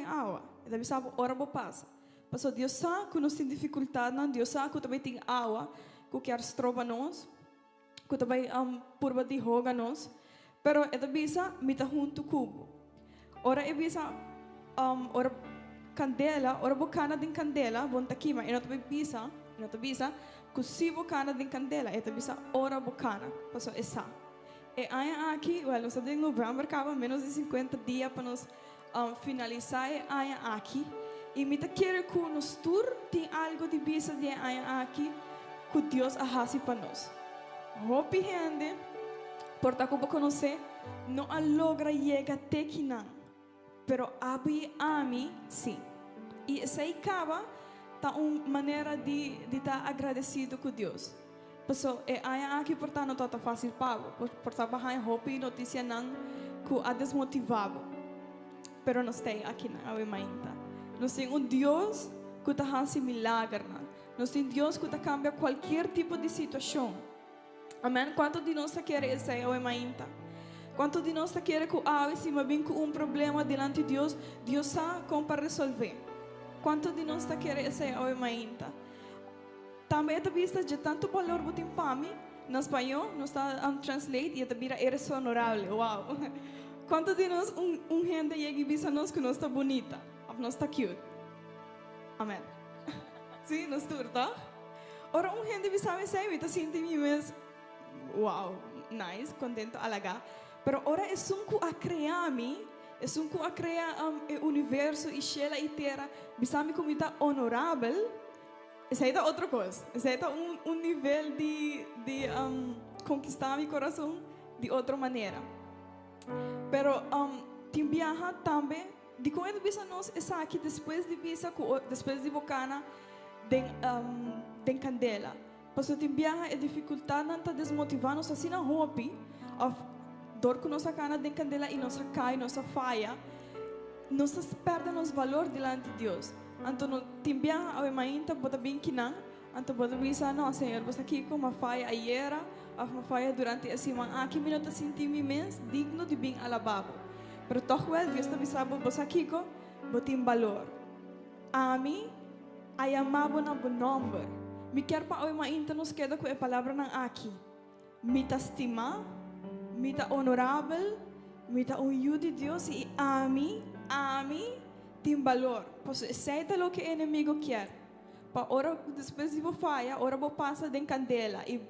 den awa, e ta bisa bo ora bo pasa. Pasobra Dios sa ku nos tin difikultatnan, Dios sa ku ta bai tin awa ku kier stroba nos, ku ta bai purba di hoga nos, pero e ta bisa, Mi ta huntu ku bo. Ora e bisa, ora kandela, ora bo kana den kandela, bo no ta kima. E no ta bai bisa, e no ta bisa ku si bo kana den kandela, e ta bisa ora bo kana, pasobra e sa. E aña aki, wèl, nos ta den novèmber kaba, ménos di sinkuenta dia pa nos finalisá e aña aki. I mi ta kere ku nos tur tin algu di bisa di e aña aki ku Dios a hasi pa nos. Hopi hende por ta ku bo konosé no a logra yega te kinan, pero abo i ami sí. I esei kaba ta un manera di di ta agradesido ku Dios. Paso e aña aki por ta no tabata fásil pa bo, por ta bo haña hopi notisianan ku a desmotivá bo. Pero nos ta akinan awe mainta. Nos tin un Dios ku ta hasi milagernan. Nos tin Dios ku ta kambia kualkier tipo di situashon. Amen. Kuantu di nos ta kere esei awe mainta? Kuantu di nos ta kere ku awe si mi a bin ku un problema dilanti Dios, Dios sa kon pa resolvé? Kuantu di nos ta kere esei awe mainta? Tambe e ta bisa dje tantu balor bo tin pa mi. Na spañó nos ta translate i e ta bira eres honorable. Wow! Kuantu di nos un un hende yega i bisa nos ku nos ta bunita òf nos ta cute? Amen. Sí, nos tur, tòg? Ora un hende bisa mi esei, mi ta sinti mi mes wow, nice, kontentu, halagá. Pero ora esun ku a krea mi, esun ku a krea e universo i shela i tera, bisa mi ku mi ta honorabel, esei ta otro kos. Esei ta un un nivel di di konkistá mi kurason di otro manera. Pero tin biaha tambe Dikon e ta bisa nos esaki despues di bisa ku despues di bo kana den den kandela? Pasobra tin biaha e difikultatnan ta desmotivá nos asina hopi òf dor ku nos a kana den kandela i nos a kai, nos a faya, nos ta pèrdè nos balor dilanti Dios. Anto no tin biaha awe mainta bo ta bin kinan, anto bo ta bisa, No, Señor, bo sa kiko, m'a faya ayera òf m'a faya durante e siman aki, mi no ta sinti mi mes digno di bin alabá bo. Pero tòg wèl Dios ta bisa bo, Bo sa kiko? Bo tin balor. Ami a yama bo na bo nòmber. Mi kier pa awe mainta nos keda ku e palabranan aki, Mi ta stimá, mi ta onorabel, mi ta un yu di Dios i ami, ami tin balor. Pasobra esei ta loke e enemigo kier, pa ora despues di bo faya, ora bo pasa den kandela i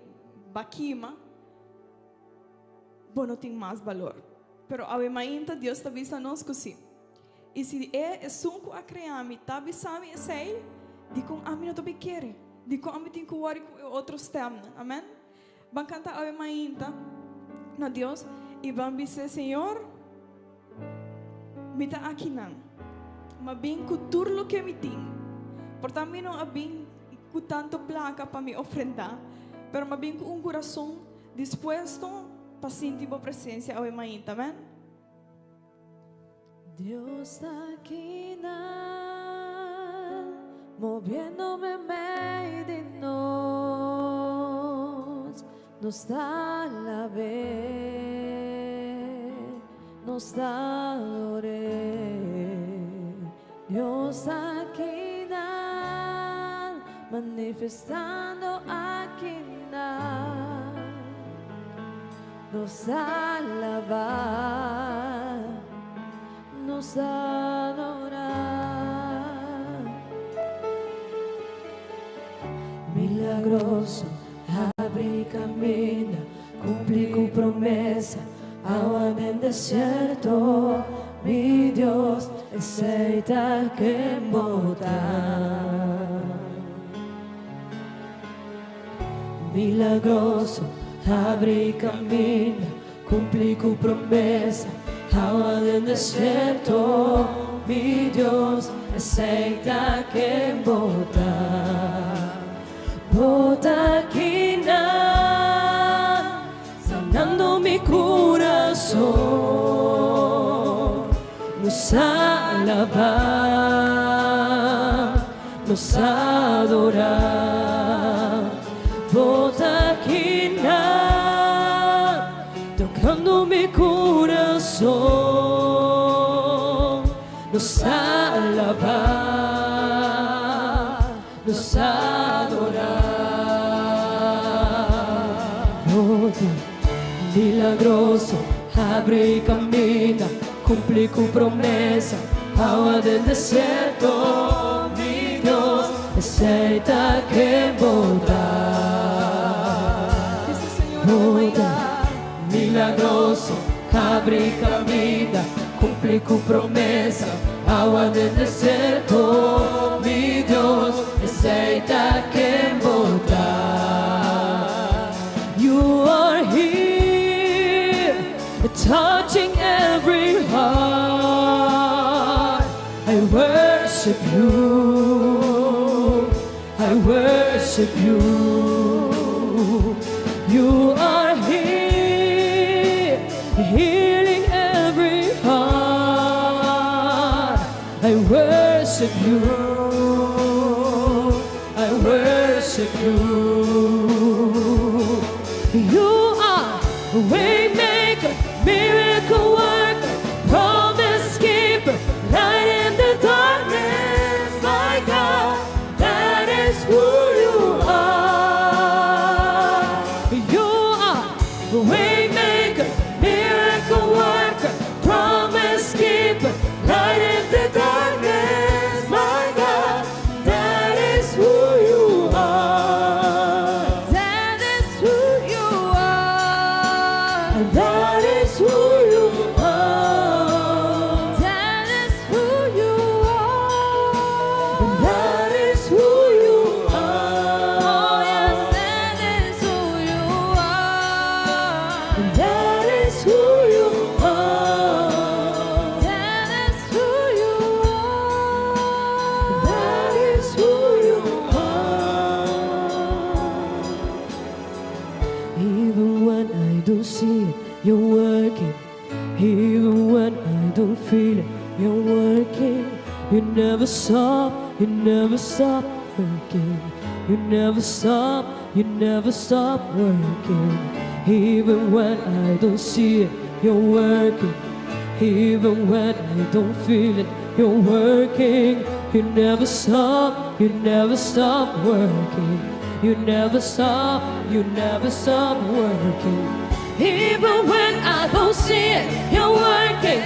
ba kima, bo no tin mas balor. Pero awe mainta Dios ta bisa nos ku si. I si e esun ku a krea mi ta bisa mi esei, dikon ami no ta bai kere? Dikon ami tin ku wòri ku e otro stèmnan? Amèn. Ban kanta awe mainta na Dios i ban bis'é, Señor, mi ta akinan. M'a bin ku tur loke mi tin. Por ta mi no a bin ku tantu plaka pa mi ofrendá, pero m'a bin ku un kurason Dispuesto pa sinti bo presencia awe mainta, amen. Dios ta akinan, moviendo meimei di nos, nos ta alab'é, nos ta ador'é. Dios ta akinan, manifestando akinan. Nos ta alabá, nos ta adorá. Milagroso, habri kaminda, kumpli ku promesa, awa den desierto, mi Dios, esei ta ken bo ta. Milagroso, habri kaminda, kumpli ku promesa, awa den desierto, mi Dios, esei ta ken bo ta. Bo ta akinan, sanando mi kurason. Nos alabá, nos adorá. Bo ta akinan, tokando mi kurason. Nos. alabá, nos adorá. Oh Dios, milagroso, habri kaminda, kumpli ku promesa, awa den desierto, mi Dios, esei ta ken bo ta. Bisa Señor, Bo ta milagroso, habri kaminda, kumpli ku promesa, awa den desierto, mi Dios, esei ta ken bo ta. You are here, touching every heart. I worship you. I worship you. You are here, healing every heart. I worship you. I worship you. You are a waymaker, miracle worker, promise keeper, light in the darkness, my God. That is who you are. You are a waymaker, miracle worker, promise keeper, light in the darkness, my God. That is who you are. That is who you are. That is who you are. That is who you are. That is who you are. Oh, yes, that is who you are. That is who you are. That is who you are. That is who you are. Even when I don't see it, you're working. Even when I don't feel it, you're working. You never stop, you never stop working. You never stop, you never stop working. Even when I don't see it, you're working. Even when I don't feel it, you're working. You never stop, you never stop working. You never stop, you never stop working. Even when I don't see it, you're working.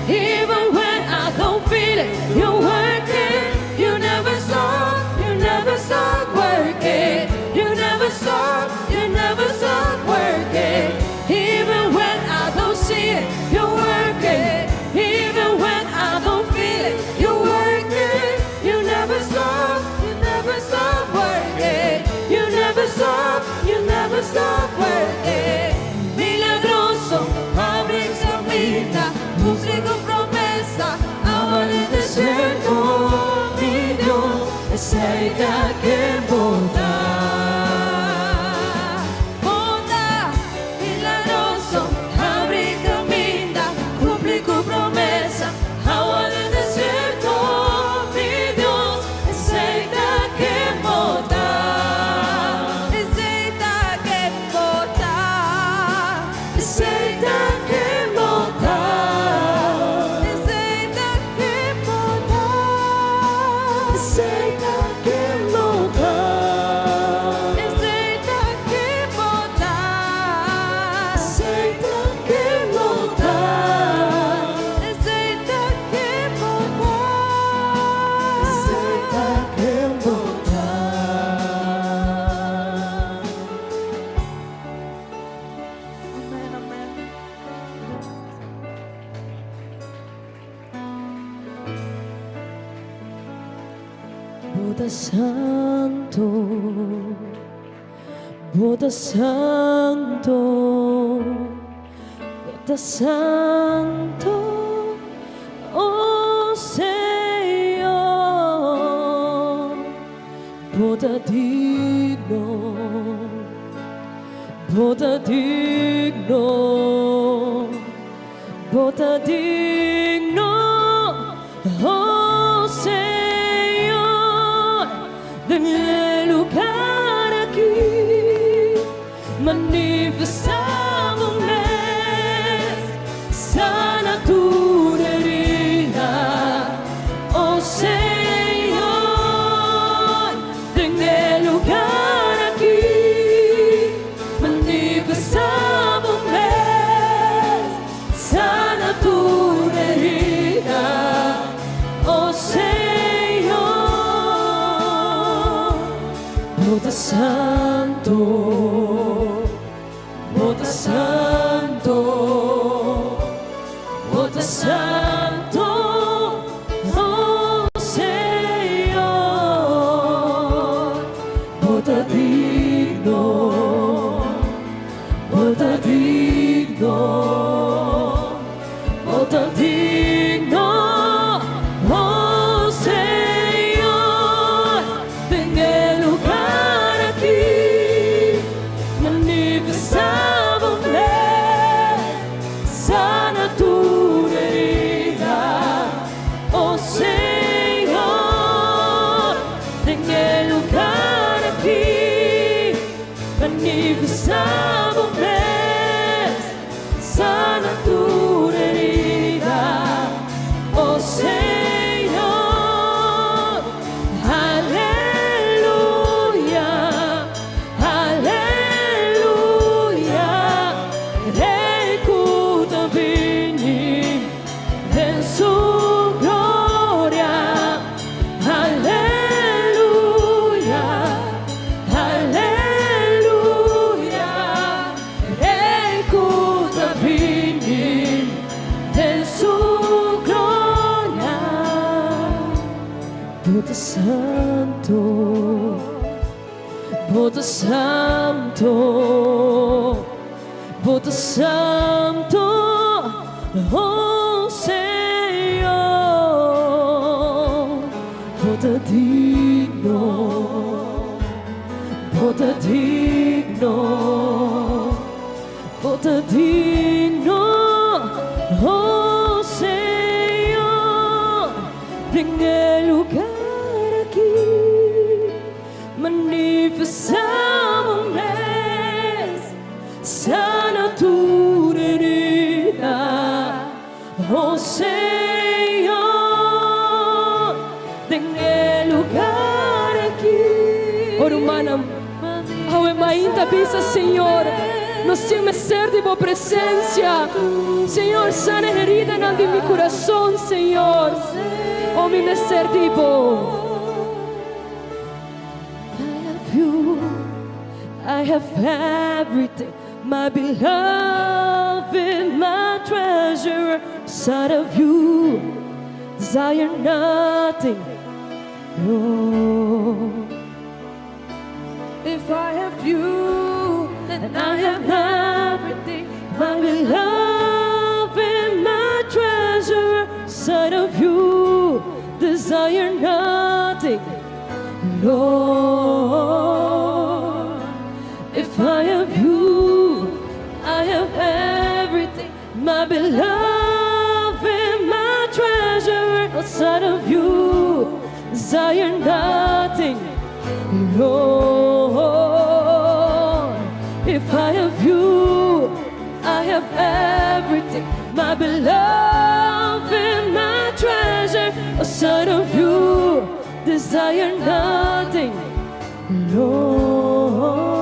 Even when I don't feel it, you're working. You never stop, you never stop working. You never stop, you never stop working. Even when I don't see it, you're working. Even when I don't feel it, you're working. You never stop, you never stop working. You never stop, you never stop working. Milagroso, habri kaminda, kumpli ku promesa, awa den desierto, mi Dios, esei ta ken bo ta. Bo ta, milagroso, habri kaminda, kumpli ku promesa, Awa den desierto, mi Dios, esei ta ken bo ta. Esei ta ken bo ta. Esei ta ken bo ta. Esei ta ken bo ta. Esei ta ken bo ta. Esei ta ken bo ta. Esei ta ken bo ta. Esei ta ken bo ta. Esei ta ken bo ta. Amèn, amèn. Bo ta santu, bo ta santu, bo ta santu, oh Señor. Bo ta digno, bo ta digno, bo ta digno, oh Señor, den e lugá aki, manifestá bo mes, sana tur herida, oh Señor. santo, oh Señor. Bo ta digno, Bo ta digno, Bo ta digno, oh Señor. Den e lugar aki, manifestá Bo mes, sana tur herida, oh Señor. Den e lugar aki, manifestá Bo mes, sana tur herida, oh Señor. Aleluya, aleluya, Rei ku ta bini den su gloria. Aleluya, aleluya, Rei ku ta bini den su gloria. Bo ta santo, Bo ta santo, Bo ta santo, oh Señor. Bo ta digno, Bo ta digno, Bo ta digno, oh Señor. Den e lugar aki, manifestá Bo mes, sana tur herida, oh Señor. Den e lugar aki. Oh rumannan, awe mainta bisa Señor, nos tin mester di Bo presensia. Señor, sana heridanan di mi kurason, Señor. Oh, mi mester di Bo. I have you, I have everything. My beloved, my treasure, outside of you, desire nothing. Lord. If I have you, then And I have everything. My beloved, my treasure, outside of you, desire nothing. Lord, if I have you, I have everything. My beloved, my treasure, outside of you, desire nothing. Lord, if I have you, I have everything. My beloved, my treasure, outside of you, desire nothing. Lord.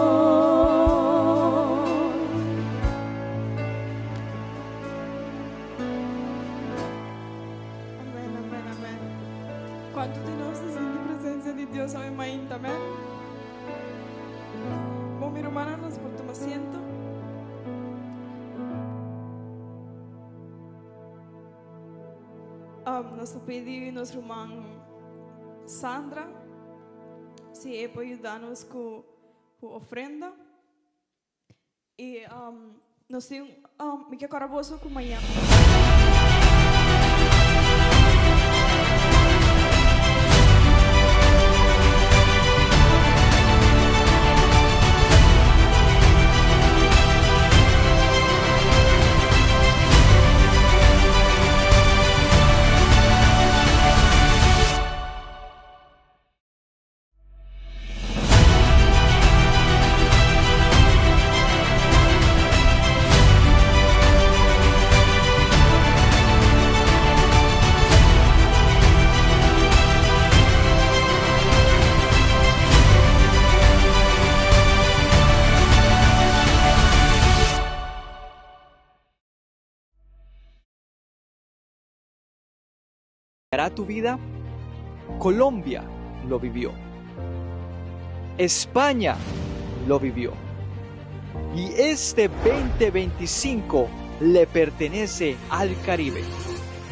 Amèn, amèn, amèn. Kuantu di nos ta sinti presensia di Dios awe mainta, amèn? Bon, mi rumannan, nos por tuma asiento. Nos ta pidi nos ruman Sandra si e por yuda nos ku ku ofrenda. I nos tin mi ke kòrda boso ku mañana. ¿Cambiará tu vida? Colombia lo vivió. España lo vivió. Y este 2025 le pertenece al Caribe.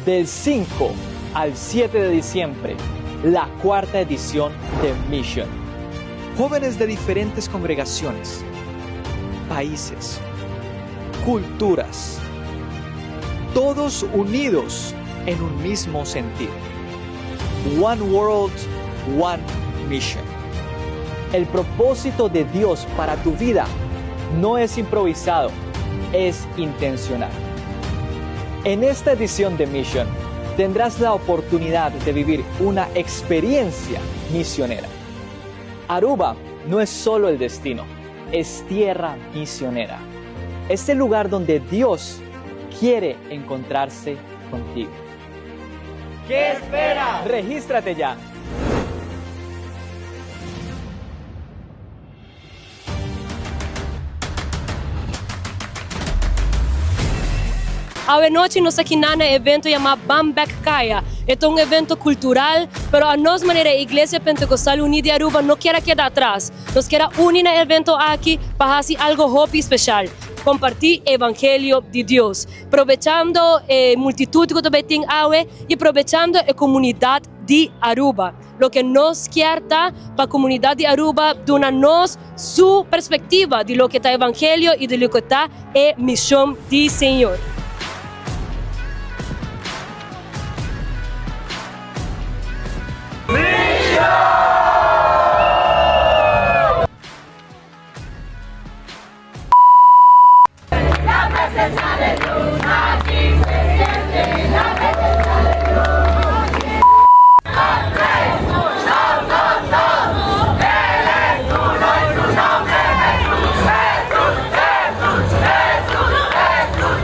Del 5 al 7 de diciembre, la cuarta edición de Mission. Jóvenes de diferentes congregaciones, países, culturas, todos unidos en un mismo sentir. One World, One Mission. El propósito de Dios para tu vida no es improvisado, es intencional. En esta edición de Mission tendrás la oportunidad de vivir una experiencia misionera. Aruba no es solo el destino, es tierra misionera. Es el lugar donde Dios quiere encontrarse contigo. ¿Qué esperas? Regístrate ya. Awe nochi nos ta aki na evento yama Ban Bek Caya. E ta un evento cultural, pero anos manera Iglesia Pentecostal Unida di Aruba no kier keda atras. Nos kier uni na e evento aki pa haci algo hopi special. Comparti Evangelio di Dios. Aprovechando e multitud cu tambe tin awe y aprovechando e comunidad di Aruba. Loke nos kier ta pa e comunidad di Aruba duna nos su perspectiva di loke ta Evangelio y di loke ta e mision di Señor. La presencia de Dios aquí se siente, la presencia de Dios. Tres, dos, dos, dos. Él es uno y su nombre es Jesús. Jesús, Jesús, Jesús, Jesús,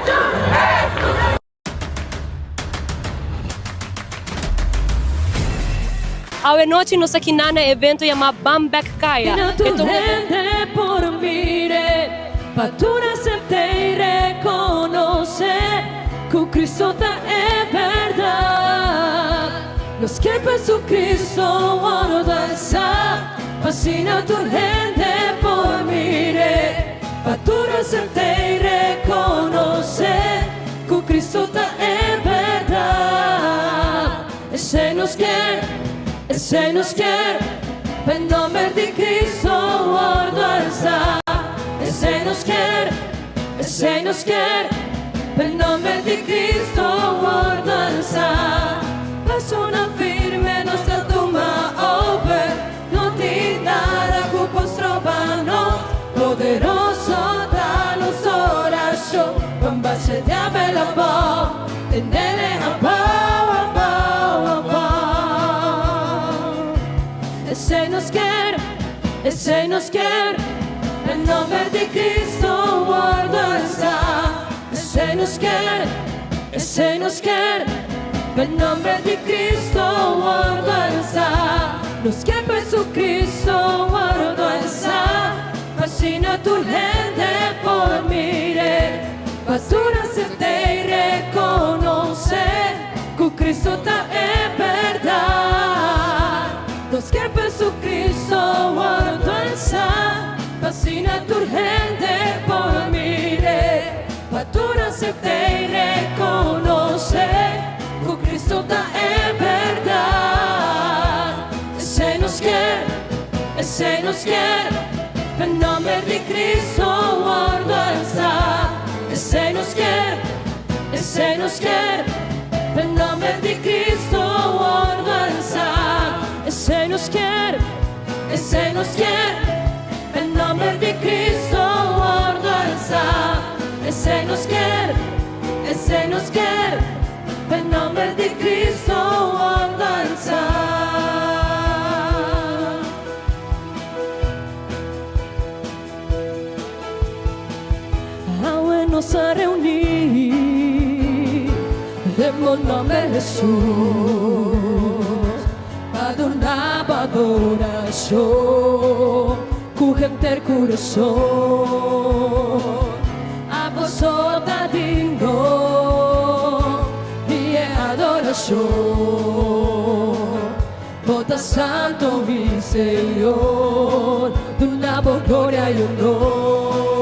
Jesús, Jesús. Awe nochi nos ta aki na evento yama Ban Bek Caya. Asina tur Anto, hende por mira, pa tur acepta y reconoce cu Cristo ta e berdad. Nos kier pa Jesucristo wordo alsa, pa asina tur hende por mira, pa tur acepta y reconoce cu Cristo ta e berdad. Esey nos kier, esey nos kier, den nomber di Cristo wordo alsa. Esey nos kier, esey nos kier, den nomber di Cristo wordo alsa. Persona firme nos ta tuma over, no tin nada cu por stroba nos. Poderoso ta nos oracion, ban basha diabel abou, tenele abou, abou, abou. Esey nos kier, esey nos kier, den nomber di Cristo wordo alsa. Esey nos kier, esey nos kier, den nomber di Cristo wordo alsa. Nos kier pa Jesucristo wordo alsa, pa asina tur hende por mira, pa tur acepta y reconoce cu Cristo ta e berdad. Nos kier pa Jesucristo wordo alsa, pa asina tur hende por mira, pa tur acepta y reconoce cu Cristo ta e berdad. Esey nos kier, esey nos kier, den nomber di Cristo wordo alsa. Esey nos kier, esey nos kier, den nomber di Cristo wordo alsa. Esey nos kier, esey nos kier, den nomber di Cristo wordo alsa. Esey nos kier, esey nos kier, den nomber di Cristo wordo alsa. Awe nos a reuni den nomber di Jesus pa duna adoracion cu henter curason. Abo so ta digno di adoracion. Bo ta santo mi Señor, duna bo gloria y honor.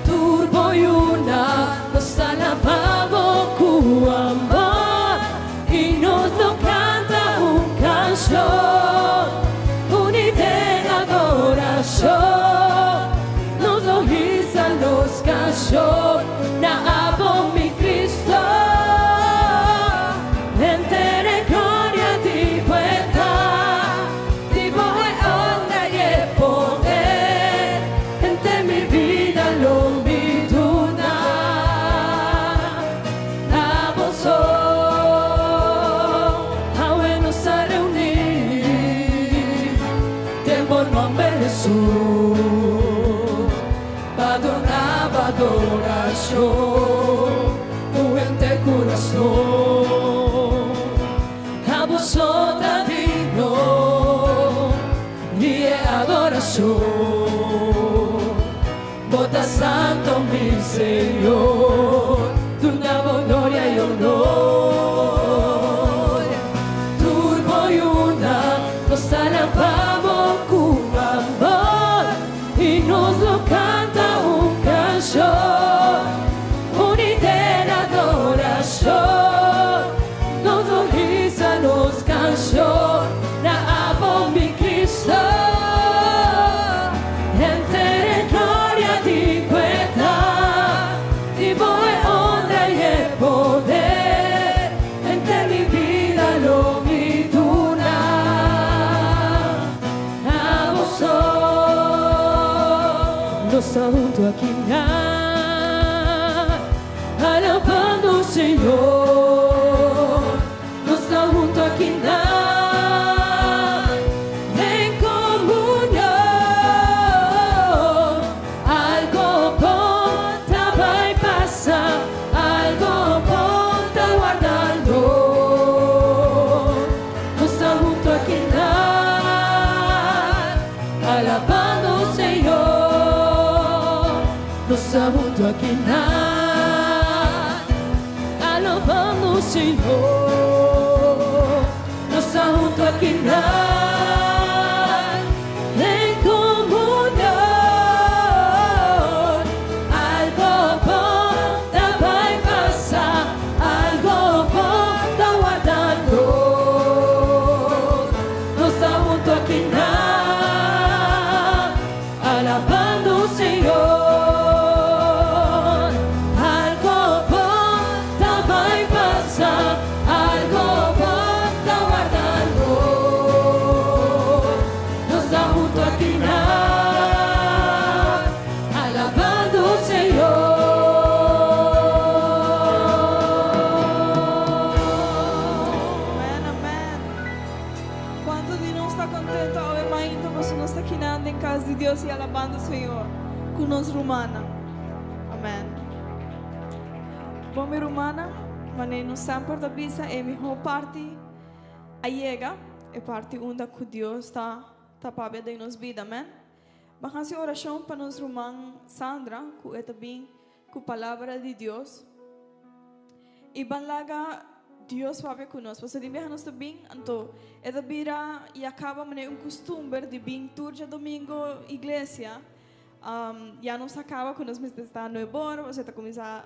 Tur bo yiunan, nos ta alaba bo. Santo mi Señor, duna bo gloria i honor. Tur bo yunan, nos ta alabá bo ku amor, i nos lo kanta un kanshon, uní den adorashon. Nos lo hisa nos kanshon na abo, mi Cristo. Henter e gloria di bo ta, di bo e honra i e poder. Henter mi bida lo mi duna abo so. Nos ta huntu aki nan, alabando Señor. Nos ta huntu aki nan, den komunion. Algo bon ta bai pasa, algo bon ta wardando. Nos ta huntu aki nan, alabando Señor. Nos ta huntu aki nan, alabando Señor. Nos ta huntu aki nan, den komunion. Algo bon ta bai pasa, algo bon ta wardando. Nos ta huntu aki nan, alabando Señor. Algo bon ta bai pasa, algo bon ta wardando. Nos ta huntu aki nan, alabando Señor. Amèn, amèn. Kuantu di nos ta kontentu awe mainta pasobra nos ta aki den kas di Dios i alabando Señor ku nos rumannan. Amèn. Bon, mi rumannan, manera nos semper ta bisa e mihó parti a yega, e parti unda ku Dios ta ta papia den nos bida. Amèn. Ban hasi orashon pa nos ruman Sandra ku e ta bin ku palabra di Dios. I ban laga Dios papia ku nos. Pasobra di biaha nos ta bin, anto e ta bira i a kaba manera un kustumber di bin tur djadumingu iglesia. Ya nos a kaba ku nos mester sta nuebor, pasobra ta kuminsá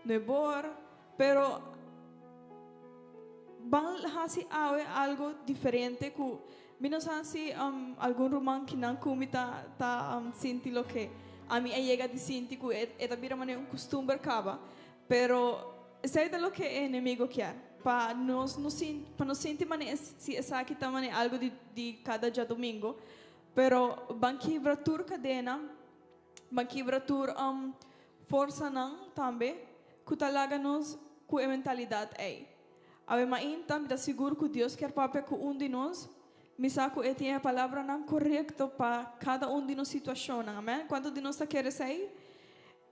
nuebor. Pero ban hasi awe algu diferente ku mi no sa si algun ruman kinan ku mi ta ta sinti loke ami a yega di sinti ku e ta bira manera un kustumber kaba. Pero esei ta loke e enemigo kier, pa nos no sinti, pa nos sinti manera si esaki ta manera algu di di kada djadumingu. Pero ban kibra tur kadena, ban kibra tur forsanan tambe ku ta laga nos ku e mentalidat ei. Awe mainta mi ta sigur ku Dios kier papia ku un di nos. Mi sa ku e tin e palabranan korekto pa kada un di nos situashonnan. Amèn. Kuantu di nos ta kere esei?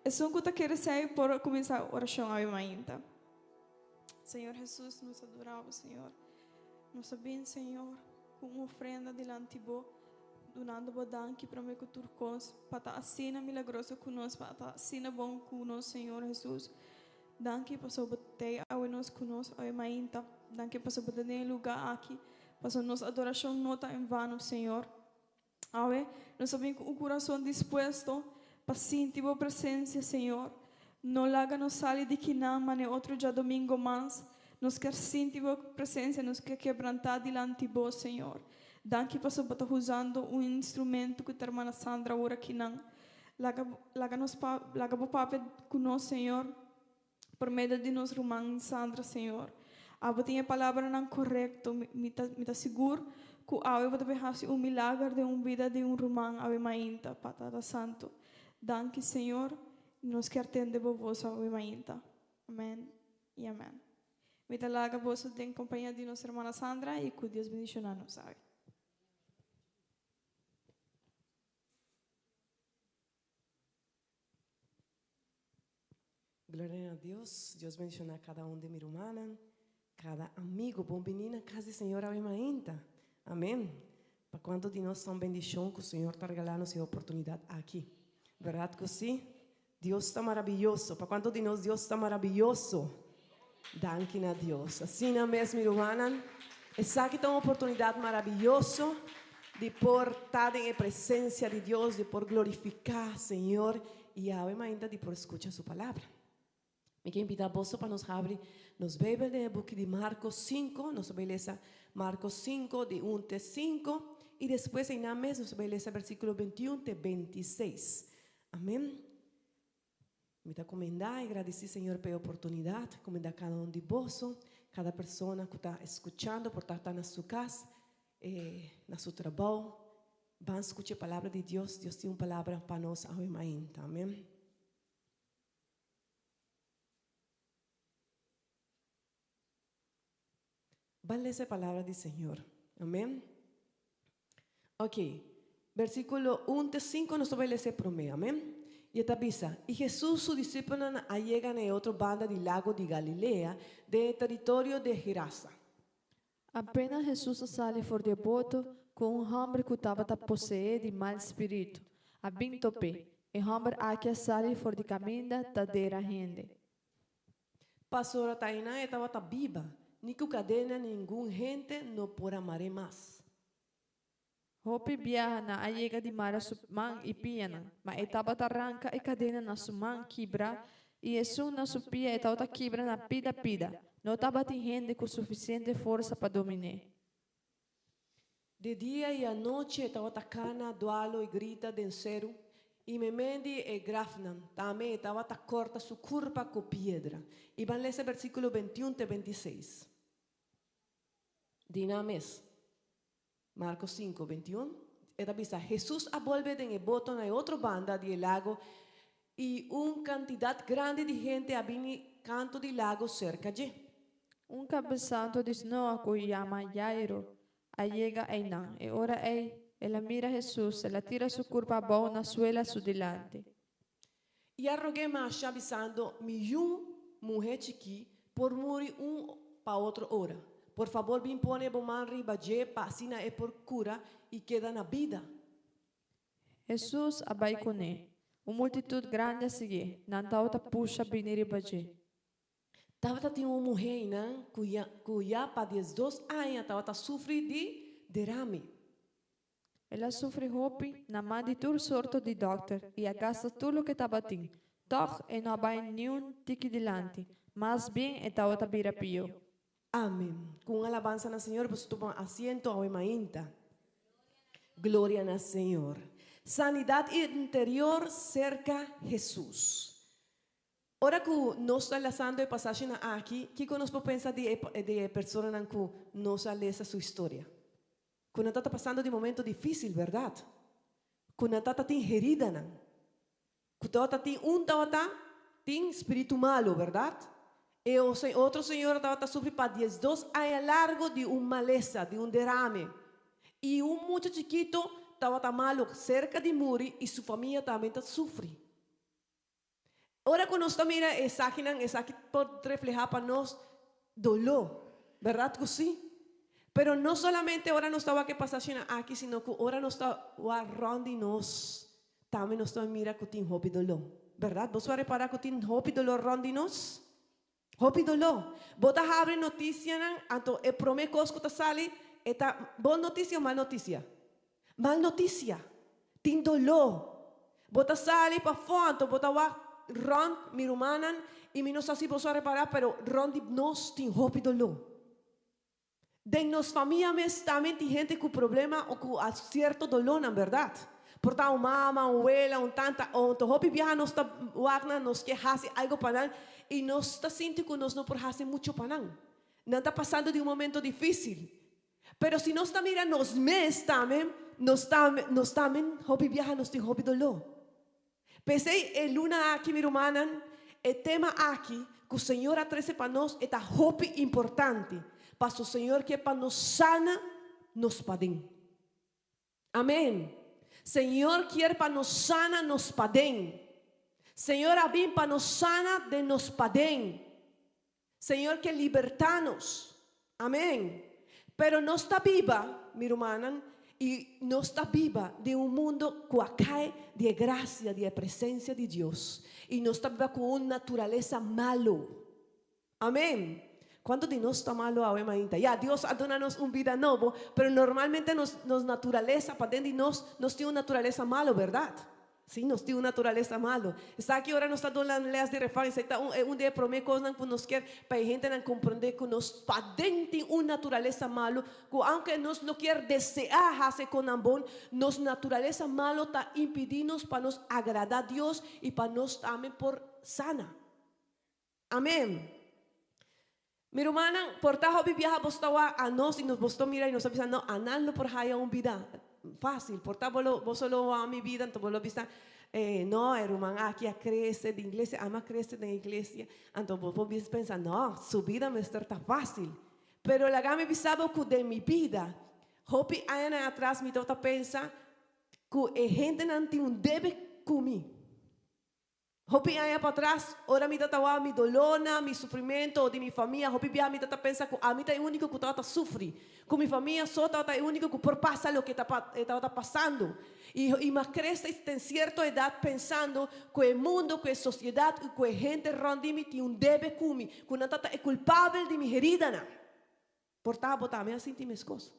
Esun ku ta kere esei por kuminsá orashon awe mainta. Señor Hesus, nos adorá bo, Señor. Nos a bin, Señor, ku un ofrenda dilanti bo, dunando bo danki promé ku tur kos, pa ta asina milagroso ku nos, pa ta asina bon ku nos, Señor Hesus. Danki pasobra bo t'ei awe nos ku nos awe mainta. Danki pasobra bo ta den e lugá aki, pasobra nos adorashon no ta en vano, Señor. Awe nos a bin ku un kurason dispuesto pa sinti bo presensia, Señor. No laga nos sali di kinan manera otro djadomingo mas. Nos kier sinti bo presensia, nos kier kebrantá dilanti bo, Señor. Danki pasobra bo ta usando un instrumento ku ta hermana Sandra awor akinan. Laga, laga nos pa, laga bo papia ku nos, Señor. Por medio di nos ruman Sandra, Señor. Abo tin e palabranan korekto. Mi ta, mi ta sigur ku awe bo ta bin hasi un milager den un bida di un ruman awe mainta, pa Tata Santu. Danki, Señor. Nos kier tende bo bos awe mainta. Amen i amen. Mi ta laga boso den kompañia di nos hermana Sandra i ku Dios bendishoná nos awe. Gloria na Dios. Dios bendishoná kada un di mi rumannan, kada amigu. Bon bini na kas di Señor awe mainta. Amèn. Pa kuantu di nos ta un bendishon ku Señor ta regalá nos e oportunidat aki. Bèrdat ku sí? Dios ta maraviyoso. Pa kuantu di nos Dios ta maraviyoso? Danki na Dios. Asina mes, mi rumannan, esaki ta un oportunidat maraviyoso di por ta den e presensia di Dios, di por glorifiká Señor i awe mainta di por skucha Su Palabra. Mi ke invitá boso pa nos habri nos Beibel den e buki di Marko sinku. Nos ta bai lesa Marko sinku di un te sinku i despues einan mes nos ta bai lesa bersíkulo bintiun te bintiseis. Amen. Mi ta kumindá i gradisí Señor pa e oportunidat, kumindá kada un di boso, kada persona ku ta skuchando por ta ta na su kas, na su trabou. Ban skucha e palabra di Dios. Dios tin un palabra pa nos awe mainta. Amen. Ban lesa e palabra di Señor. Amen. Ok, versículo 1 te 5 nos ta bai lesa e promé. Amen. I e ta bisa, I Hesus su disipelnan a yega na e otro banda di lago di Galilea, den e teritorio di Gerasa. Apenas Hesus a sali for di e boto, ku un hòmber ku tabata poseé di mal spiritu a bin top'é. E hòmber aki a sali for di kaminda ta dera hende. Pasobra ta einan e tabata biba, ni ku kadena ningun hende no por a mar'é mas. Hopi biaha nan a yega di mara su man i pianan, ma e tabata ranka e kadena na su man kibra i esun na su pia e tabata kibra na pida pida. No tabatin hende ku sufisiente forsa pa domin'é. Di dia i anochi e tabata kana, dualo i grita den seru, i meimei di e grafnan tambe e tabata kòrta su kurpa ku piedra. I ban lesa bersíkulo bentiun te bentiseis. Di nan mes. Marko sinku, bentiun, e ta bisa, Hesus a bolbe den e boto na e otro banda di e lago i un kantidat grandi di hende a bini kantu di lago serka dje. Un kabesanto di snoa ku yama Jairo a yega einan. E ora ei el a mira Hesus, el a tira su kurpa abou na suela su dilanti. I a rog'é masha, bisando, Mi yu muhé chikí por muri un pa otro ora. Por fabor bin pone bo man riba dje pa asina e por kura i keda na bida. Hesus a bai kuné. Un multitut grandi a siguié. Nan tabata pusha bini riba dje. Tabata tin un muhé einan ku ya ku ya pa diesdos aña tabata sufri di derame. El a sufri hopi na man di tur sorto di dòkter i a gasta tur loke tabatin. Tòg e no a bai niun tiki dilanti, mas bien e tabata bira pió. Amen. Ku un alabansa na Señor boso tuma asiento awe mainta. Gloria na Señor. Sanidat interior serka Hesus. Ora ku nos ta lasando e pasashinan aki, kiko nos por pensa di e di e personanan ku nos a lesa su historia? Ku nan ta ta pasando di momento difísil, bèrdat? Ku nan ta ta tin heridanan. Ku tabata tin un tabata tin spiritu malu, bèrdat? E otro señora tabata sufri pa diesdos aña largu di un malesa, di un derame. I un mucha chikitu tabata malu serka di muri i su famia tambe ta sufri. Ora ku nos ta mira esakinan, esaki por reflehá pa nos doló, bèrdat ku sí? Pero no solamente ora nos ta wak e pasashinan aki, sino ku ora nos ta wak rònt di nos, tambe nos ta mira ku tin hopi doló, bèrdat? Boso a repará ku tin hopi doló rònt di nos? Hopi doló. Bo ta habri notisianan, anto e promé kos ku ta sali e ta bon notisia o mal notisia? Mal notisia. Tin doló. Bo ta sali pafó anto bo ta wak rònt mi rumannan i mi no sa si boso a repará pero rònt di nos tin hopi doló. Den nos famia mes tambe tin hende ku problema o ku sierto dolónan, bèrdat? Por ta un mama, un wela, un tanta, o ta hopi biaha nos ta wak nan, nos ke hasi algu pa nan i nos ta sinti ku nos no por hasi muchu pa nan. Nan ta pasando di un momento difísil. Pero si nos ta mira nos mes tambe, nos tambe, nos tambe hopi biaha nos tin hopi doló. P'esei e luna aki, mi rumannan, e tema aki ku Señor a trese pa nos e ta hopi importante, paso Señor ke pa nos sana nos paden. Amen. Señor kier pa nos sana nos paden. Señor a bin pa nos sana den nos paden. Señor ke libertá nos. Amen. Pero nos ta biba, mi rumannan, I nos ta biba den un mundo ku a kai di e grasia di e presensia di Dios. I nos ta biba ku un naturalesa malu. Amen. Kuantu di nos ta malu awe mainta? Ya, Dios a duna nos un bida nobo, pero normalmente nos nos naturalesa paden di nos, nos tin un naturalesa malu, bèrdat? Sí, nos tin un naturalesa malu. Esaki ora nos ta duna les di refan, esei ta un un di e promé kosnan ku nos kier pa e hendenan komprondé ku nos paden tin un naturalesa malu, ku aunke nos no kier deseá hasi konan bon, nos naturalesa malu ta impidí nos pa nos agradá Dios i pa nos tambe por sana. Amen. Mi rumannan, por ta hopi biaha boso ta wak a nos i nos boso ta mira i nos ta bisa, no, anan lo por haya un bida fácil. Por ta bo lo, boso lo wak mi bida, anto bo lo bisa, eh, no, e ruman aki a crece den iglesia, ami a crece den iglesia. Anto bo por bisa pensa, no, su bida mester ta fácil. Pero laga mi bisa bo cu den mi bida, hopi añanan atras mi tabata pensa cu e hendenan tin un debe cu mi. Hopi aña patras, ora mi ta tawa mi dolónan, mi sufrimentu o di mi famia, hopi biaha mi ta ta pensa ku ami ta e úniko ku tabata sufri, ku mi famia so tabata e úniko ku por pasa loke ta tabata pasando. I i mi a krese ten sierto edat pensando ku e mundu, ku e sosiedat i ku e hende rònt di mi tin un debe ku mi, ku nan tabata e kulpabel di mi heridanan. Por ta bo tambe a sinti meskos.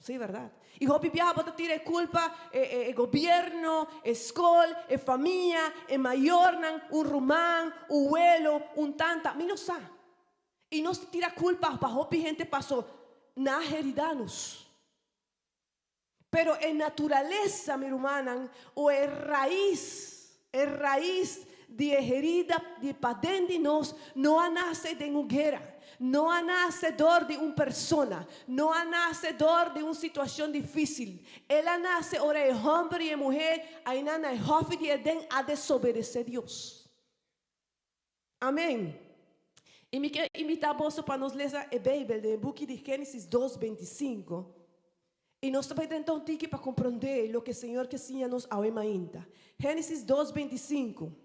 Sí, berdad. Y hopi biaha bo ta tira e culpa e, e, e gobierno, e scol, e famia, e mayornan, un ruman, un welo, un tanta. Mi no sa. Y nos ta tira culpa pa hopi hende paso nan a herida nos. Pero e naturalesa, mi rumannan, o e rais, e rais di e herida di paden di nos no a nase den un guera, no a nase dor di un persona, no a nase dor di un situacion dificil. El a nase ora e homber y e muher ainan na e hofi di Eden a desobedece Dios. Amen. Y mi ke invita boso pa nos lesa e Bijbel den e buki di Genesis dos 25. Y nos ta bai drenta un tiki pa comprende loke Señor ke siña nos awe mainta. Genesis dos 25.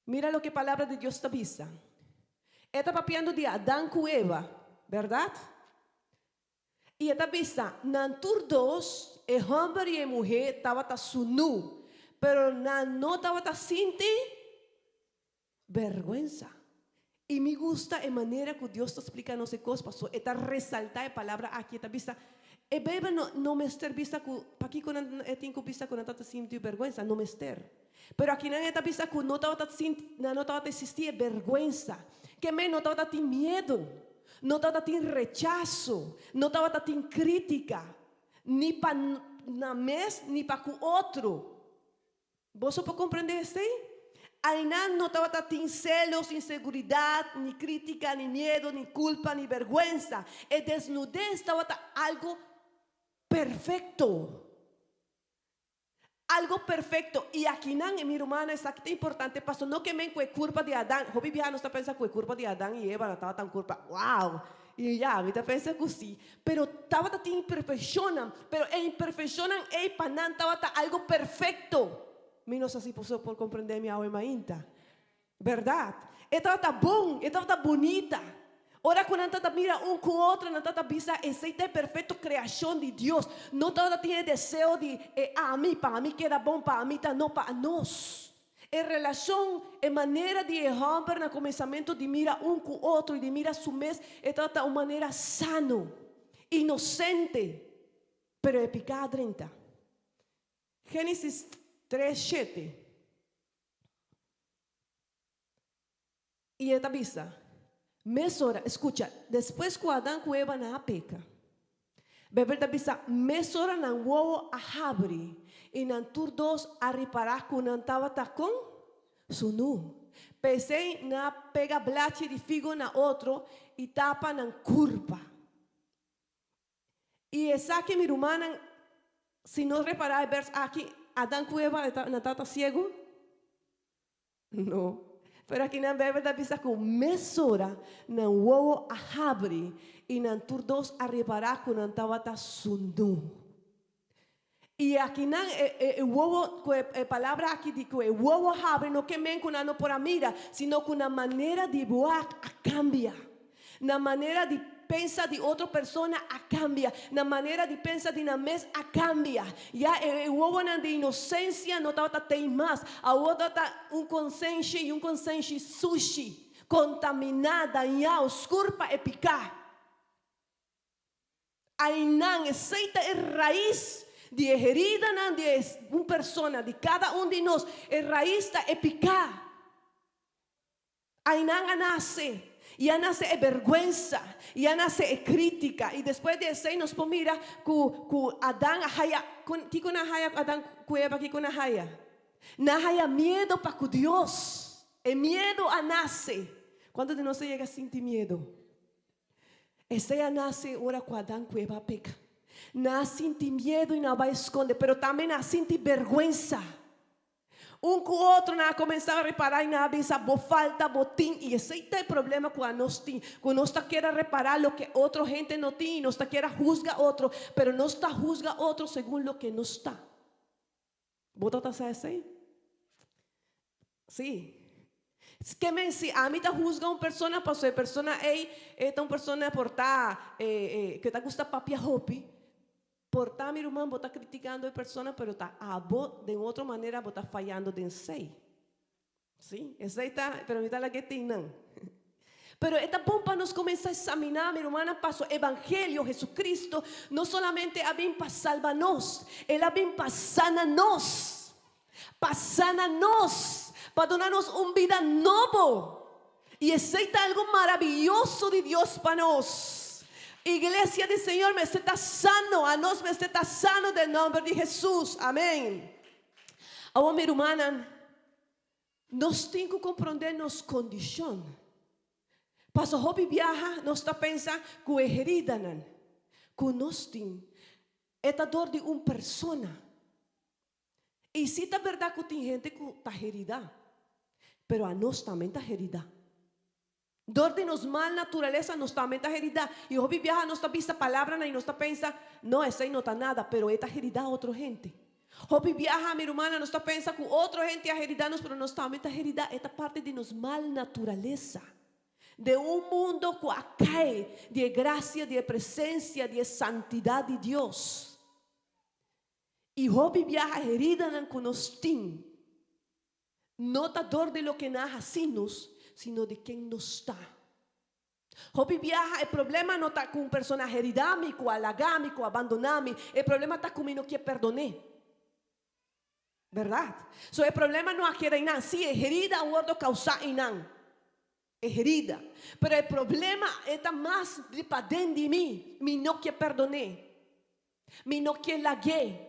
Mira loke palabra di Dios ta bisa. E ta papiando di Adan ku Eva, berdad? I e ta bisa, Nan tur dos, e hòmber i e muhé, tabata sunú, pero nan no tabata sinti bèrgwensa. I mi gusta e manera ku Dios ta splika nos e kos, pasobra e ta resaltá e palabra aki. E ta bisa, E Beibel no no mester bisa ku, pakiko nan e tin ku bisa ku nan tabata sinti bèrgwensa? No mester. Pero akinan e ta bisa ku no tabata sinti, nan no tabata existí e bèrgwensa. Ke men no tabata tin miedu. No tabata tin rechaso, no tabata tin crítica, ni pa nan mes ni pa cu otro. Boso por comprende esey? Aynan no tabata tin celos, inseguridad, ni crítica, ni miedo, ni culpa, ni berguensa. E desnudez tabata algo perfecto. Algo perfecto. Y akinan, mi rumannan, esaki ta importante, paso no ke men ku e kurpa di Adan, hopi biaha nos ta pensa ku e kurpa di Adan y Eva no tabata un kurpa, wow! Y ya, mi ta pensa ku si. Pero tabata tin imperfeccionnan, pero e imperfeccionnan ey pa nan tabata algo perfecto. Mi no sa si boso por comprende mi awe mainta. Berdad. E tabata bon, e tabata bunita. Ora cu nan tabata mira un cu otro, nan tabata bisa, Esey ta e perfecto creacion di Dios. No tabata tin e deseo di e ami, pa ami keda bon, pa ami ta, no, pa nos. E relacion, e manera di e homber na comenzamento di mira un cu otro y di mira su mes, e tabata un manera sano, inocente, pero e pica a drenta. Genesis tres shete. I e ta bisa, Mesora, skucha, despues ku Adan ku Eva nan a peka, Beibel ta bisa, mesora nan wowo a habri i nan tur dos a ripará ku nan tabata kon sunú. P'esei nan a pega blachi di figo na otro i tapa nan kurpa. I esaki, mi rumannan, si nos repará e bèrs aki, Adan ku Eva nan tabata siegu? No. Pero aki nan Beibel ta bisa ku mesora nan wowo a habri i nan tur dos a repará ku nan tabata sunú. I aki nan e e wowo, ku e palabra aki di ku e wowo habri no ke men ku nan no por a mira, sino ku nan manera di wak a kambia. Nan manera di. pensa di otro persona a kambia, nan manera di pensa di nan mes a kambia. Ya e wowonan di inosensia no tabata tei mas, awor tabata un konsenshi i un konsenshi sushi, kontaminá, dañá, oskur pa e piká. Ainan, esei ta e rais di e heridanan di e un persona, di kada un di nos. E rais ta e piká. Ainan a nase, i a nase e bèrgwensa, i a nase e krítika. I despues di esei nos por mira ku ku Adan a haya, kiko nan a haya Adan ku Eva, kiko nan a haya? Nan a haya miedu pa ku Dios. E miedu a nase. Kuantu di nos a yega sinti miedu? Esei a nase ora ku Adan ku Eva a peka. Nan a sinti miedu i nan a bai skonde, pero tambe nan a sinti bèrgwensa. Un ku otro nan a kuminsá a repará i nan a bisa, Bo falta, bo tin. I esei ta e problema ku anos tin, ku nos ta keda repará loke otro hende no tin i nos ta keda husga otro, pero nos ta husga otro segun loke nos ta. Bo ta ta sa esei? Sí. Ke men si ami ta husga un persona pasobra e persona ei e ta un persona por ta ke ta gusta papia hopi, por ta mi ruman bo ta kritikando e persona pero ta abo den otro manera bo ta fayando den esei. Sí, esei ta, pero mi ta laga e tin nan. Pero e ta bon pa nos kuminsá eksaminá, mi rumannan, paso evangelio, Jesucristo, no solamente a bin pa salba nos, El a bin pa sana nos. Pa sana nos, pa duna nos un bida nobo. I esei ta algu maraviyoso di Dios pa nos. Iglesia di Señor mester ta sano, anos mester ta sano den nòmber di Hesus. Amèn. Awor mi rumannan, nos tin ku komprondé nos kondishon. Paso hopi biaha nos ta pensa ku e heridanan ku nos tin e ta dor di un persona. I si ta bèrdat ku tin hende ku ta heridá, pero anos tambe ta heridá. Dor di nos mal naturalesa nos tambe ta heridá. I hopi biaha nos ta bisa palabranan i nos ta pensa, No, esei no ta nada, pero e ta heridá otro hende. Hopi biaha, mi rumannan, nos ta pensa ku otro hende a heridá nos, pero nos tambe ta heridá. E ta parti di nos mal naturalesa. Den un mundo ku a kai di e grasia, di e presensia, di e santidat di Dios. I hopi biaha heridanan ku nos tin no ta dor di loke nan a hasi nos, sino di ken nos ta. Hopi biaha e problema no ta ku un persona a herida mi, ku a laga mi, ku a bandona mi. E problema ta ku mi no kier perdon'é. Bèrdat? So e problema no a keda einan. Sí, e herida a wòrdu kousá einan. E herida. Pero e problema e ta mas di paden di mi. Mi no kier perdon'é. Mi no kier lag'é.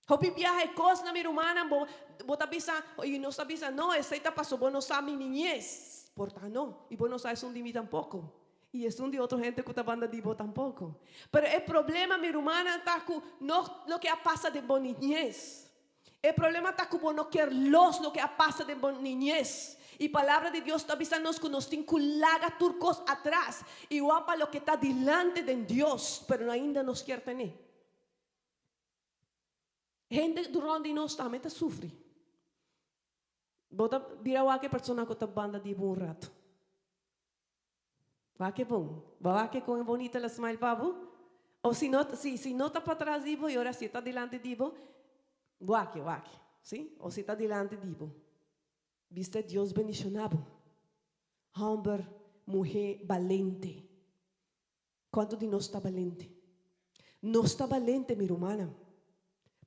Hopi biaha e kosnan mi rumannan bo bo ta bisa i nos ta bisa no esei ta paso bo no sa mi niñez. Por ta no i bo no sa esun di mi tampoko i esun di otro hende ku ta banda di bo tampoko. Pero e problema mi rumannan ta ku no loke a pasa den bo niñez. E problema ta ku bo no kier los loke a pasa den bo niñez. I palabra di Dios ta bisa nos ku nos tin ku laga tur kos atras i wak pa loke ta dilanti den Dios pero ainda nos kier tene. Hende rond di nos tambe ta sufri. Bo ta bira wak e persona ku ta banda di bo un ratu. Wak e bon. Bo a wak e kon e bonita la smile pa bo? Of si no, si, si no ta patras di bo i ora si e ta dilanti di bo, wak e, wak e. Si? Of si ta dilanti di bo. Bista Dios bendiciona bo. Homber, muhe balente. Cuanto di nos ta balente? Nos ta balente, mi rumannan,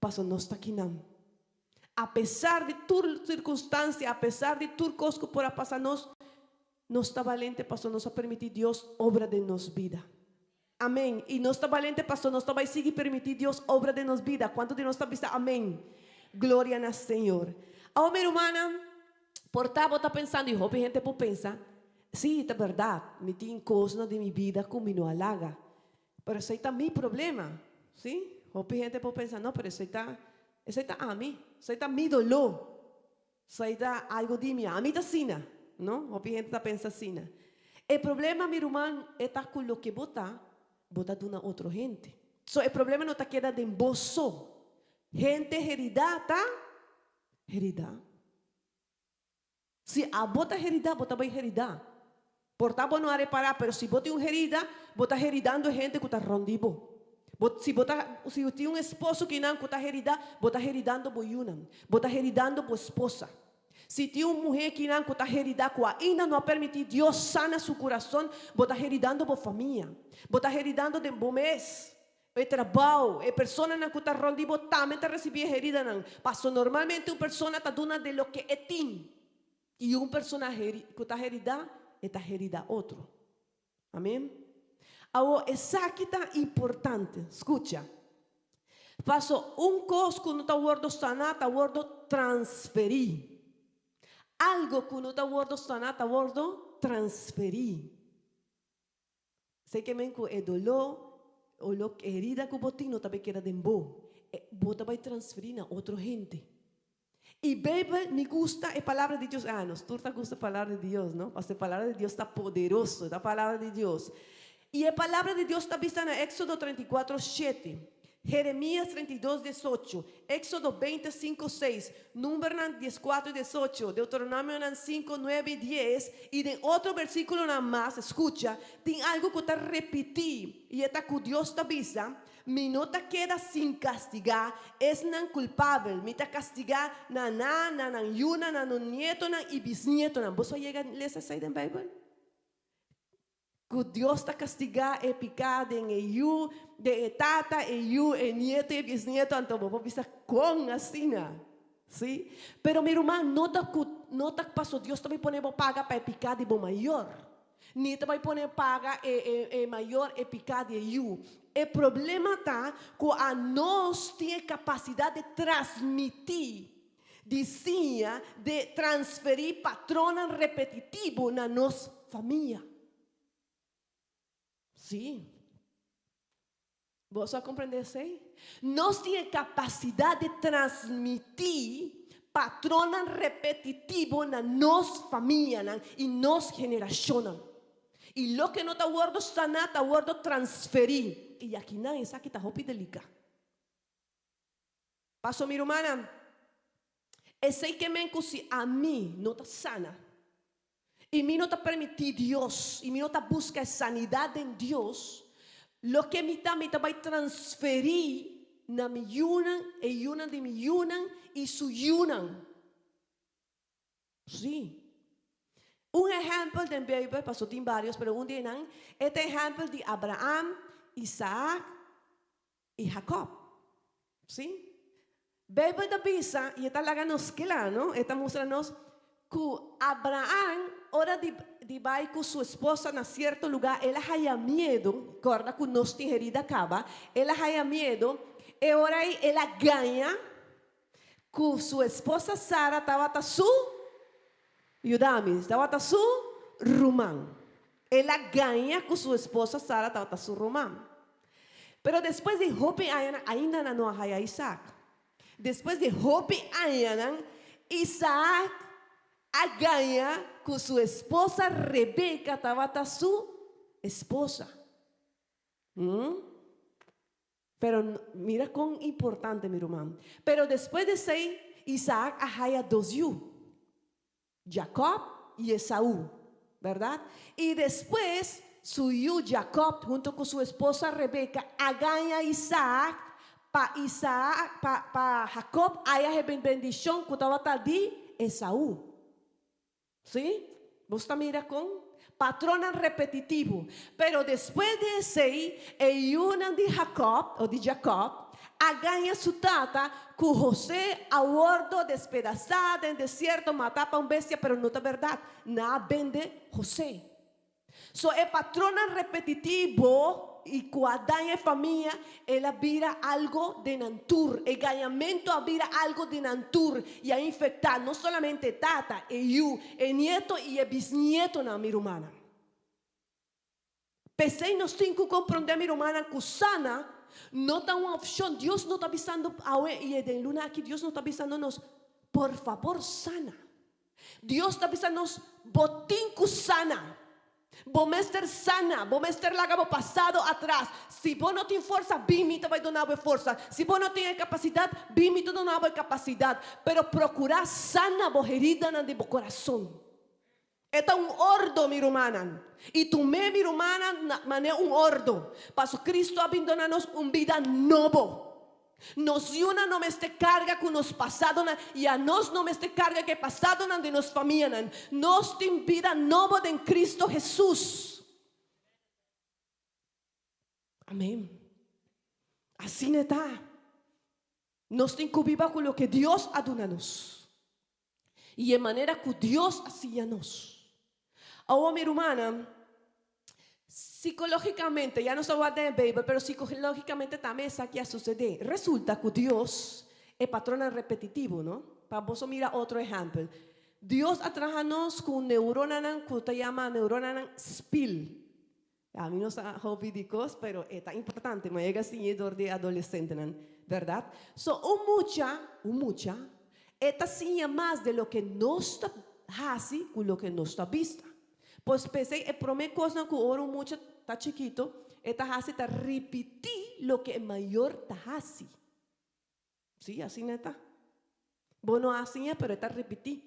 paso nos ta kinan. Apesar di tur circunstancia, apesar di tur cos cu por a pasa nos, nos ta balente paso nos a permiti Dios obra den nos bida. Amen. Y nos ta balente paso nos ta bay sigui permiti Dios obra den nos bida. Cuanto di nos ta bisa amen? Gloria na Señor. Awor mi rumannan, por ta bo ta pensando, y hopi hende por pensa, Sí, ta bèrdat, mi tin kosnan den mi bida ku mi no a laga. Pero esei ta mi problema, sí? Hopi hende por pensa, no, pero esei ta, esei ta ami, esei ta mi doló, esei ta algu di mi, ami ta asina, no? Hopi hende ta pensa asina. E problema, mi ruman, e ta ku loke bo ta, bo ta duna otro hende. So, e problema no ta keda den bo so. Hende heridá ta heridá. Si abo ta heridá, bo ta bai heridá. Por ta bo no a repará, pero si bo tin un herida, bo ta heridando e hende ku ta rònt di bo. Bo, si bo ta, si bo tin un esposo kinan ku ta heridá, bo ta heridando bo yunan. Bo ta heridando bo esposa. Si tin un muhé kinan ku ta heridá ku ainda no a permití Dios sana su kurason, bo ta heridando bo famia. Bo ta heridando den bo mes. E trabou, e personanan ku ta rònt di bo tambe ta risibí e heridanan. Paso normalmente un persona ta duna den loke e tin. I un persona ku ta heridá, e ta heridá otro. Amén. Awor, esaki ta importante. Skucha. Paso un kos ku no ta wòrdu saná ta wòrdu transferí. Algo ku no ta wòrdu saná ta wòrdu transferí. Esei ke men ku e doló o lo herida ku bo tin no ta bai keda den bo. Bo ta bai transferí na otro hende. I Beibel, mi gusta e palabra di Dios. Ah, nos tur ta gusta e palabra di Dios, no? Pasobra e palabra di Dios ta poderoso, ta palabra di Dios. I e palabra di Dios ta bisa na Éxodo 34, shete, Jeremías 32, 18, Éxodo 25, seis, Numbernan 14, 18, Deuteronomionan 5, 9 i 10, i den otro bersíkulonan mas, skucha, tin algu ku ta repití, i e ta ku Dios ta bisa, Mi no ta keda sin kastigá esnan kulpabel, mi ta kastigá na nan, na nan yunan, na nan nietonan i bisnietonan. Boso a yega lesa esei den Beibel? Ku Dios ta kastigá e piká den e yu, den e tata, e yu, e nieto i e bisnieto, anto bo por bisa kon asina? Sí? Pero mi ruman, no ta ku no ta paso Dios ta bai pone bo paga pa e piká di bo mayor. Ni ta bai pone paga e e e mayor e piká di e yu. E problema ta ku anos tin e kapasidat di transmití, di siña, di transferí patronnan repetitivo na nos famia. Sí. Boso a comprende esey? Nos tin e capacidad di transmiti patronnan repetitivo na nos famianan y nos generacionnan. Y loke no ta wordo sana ta wordo transferi. Y akinan esaki ta hopi delica. Paso mi rumannan, esey ke men ku si ami no ta sana y mi no ta permiti Dios y mi no ta buska e sanidad den Dios, loke mi ta mi ta bay transferi na mi yunan, e yunan di mi yunan y su yunan. Sí. Un ehèmpel den Beibel, pasobra tin vários, pero un di nan e ta ehèmpel di Abraham, Isaak i Jakòb. Sí. Beibel ta bisa, i e ta laga nos kla, no? E ta mustra nos ku Abraham, ora di di bai ku su esposa na sierto lugá, el a haya miedu, kòrda ku nos tin herida kaba, el a haya miedu, e ora ei el a gaña ku su esposa Sara tabata su, yuda mi, tabata su ruman. El a gaña ku su esposa Sara tabata su ruman. Pero despues di hopi añanan ainda nan no a haya Isaac. Despues di hopi añanan Isaac a gaña ku su esposa Rebeka tabata su esposa. Pero mira kon importante, mi ruman. Pero despues di esei, Isaak a haya dos yu, Jakòb i Esaú, bèrdat? I despues su yu Jakòb huntu ku su esposa Rebeka a gaña Isaak pa Isaak pa pa Jakòb haya e bendishon ku tabata di Esaú. Sí, bo ta mira kon patronnan repetitivo. Pero despues di esei, e yunan di Jakòb, o di Jakòb, a gaña su tata ku José a wòrdu despedasá den desierto, matá pa un bestia, pero no ta bèrdat. Nan a bende José. So e patronnan repetitivo y cu a daña e famia, el a bira algo den nan tur. E gañamento a bira algo den nan tur y a infecta no solamente e tata, e yu, e nieto y e bisnietonan, mi rumannan. P'esey nos tin cu comprende, mi rumannan, cu sana no ta un opcion. Dios no ta bisando awe y e den luna aki, Dios no ta bisando nos, por favor sana. Dios ta bisa nos, Bo tin ku sana. Bo mester sana. Bo mester laga bo pasado atras. Si bo no tin forsa, bin mi ta bai duna bo e forsa. Si bo no tin e kapasidat, bin mi ta duna bo e kapasidat. Pero prokurá sana bo heridanan di bo kurason. E ta un ordo, mi rumannan. I tum'é, mi rumannan, na manera un ordo. Paso Cristo a bin duna nos un bida nobo. Nos yunan no mester karga ku nos pasadonan i anos no mester karga ku e pasadonan di nos famianan. Nos tin bida nobo den Cristo Jesus. Amén. Asina e ta. Nos tin ku biba ku loke Dios a duna nos i e manera ku Dios a siña nos. Awor mi rumannan, sikológikamente, ya nos a wak den e Beibel, pero sikológikamente tambe esaki a susedé. Resulta ku Dios, e patronnan repetitivo, no? Pa boso mira otro ehèmpel. Dios a traha nos ku neuronanan ku ta yama neuronanan spil. Ami no sa hopi di kos, pero e ta importante. Mi a yega siñ'é dor di e adolesentenan, bèrdat? So, un mucha, un mucha, e ta siña mas de loke nos ta hasi ku loke nos ta bista. Pues p'esei e promé kosnan ku ora un mucha ta chikito e ta hasi ta ripití loke e mayor ta hasi. Sí, asina e ta. Bo no a siña, pero e ta ripití.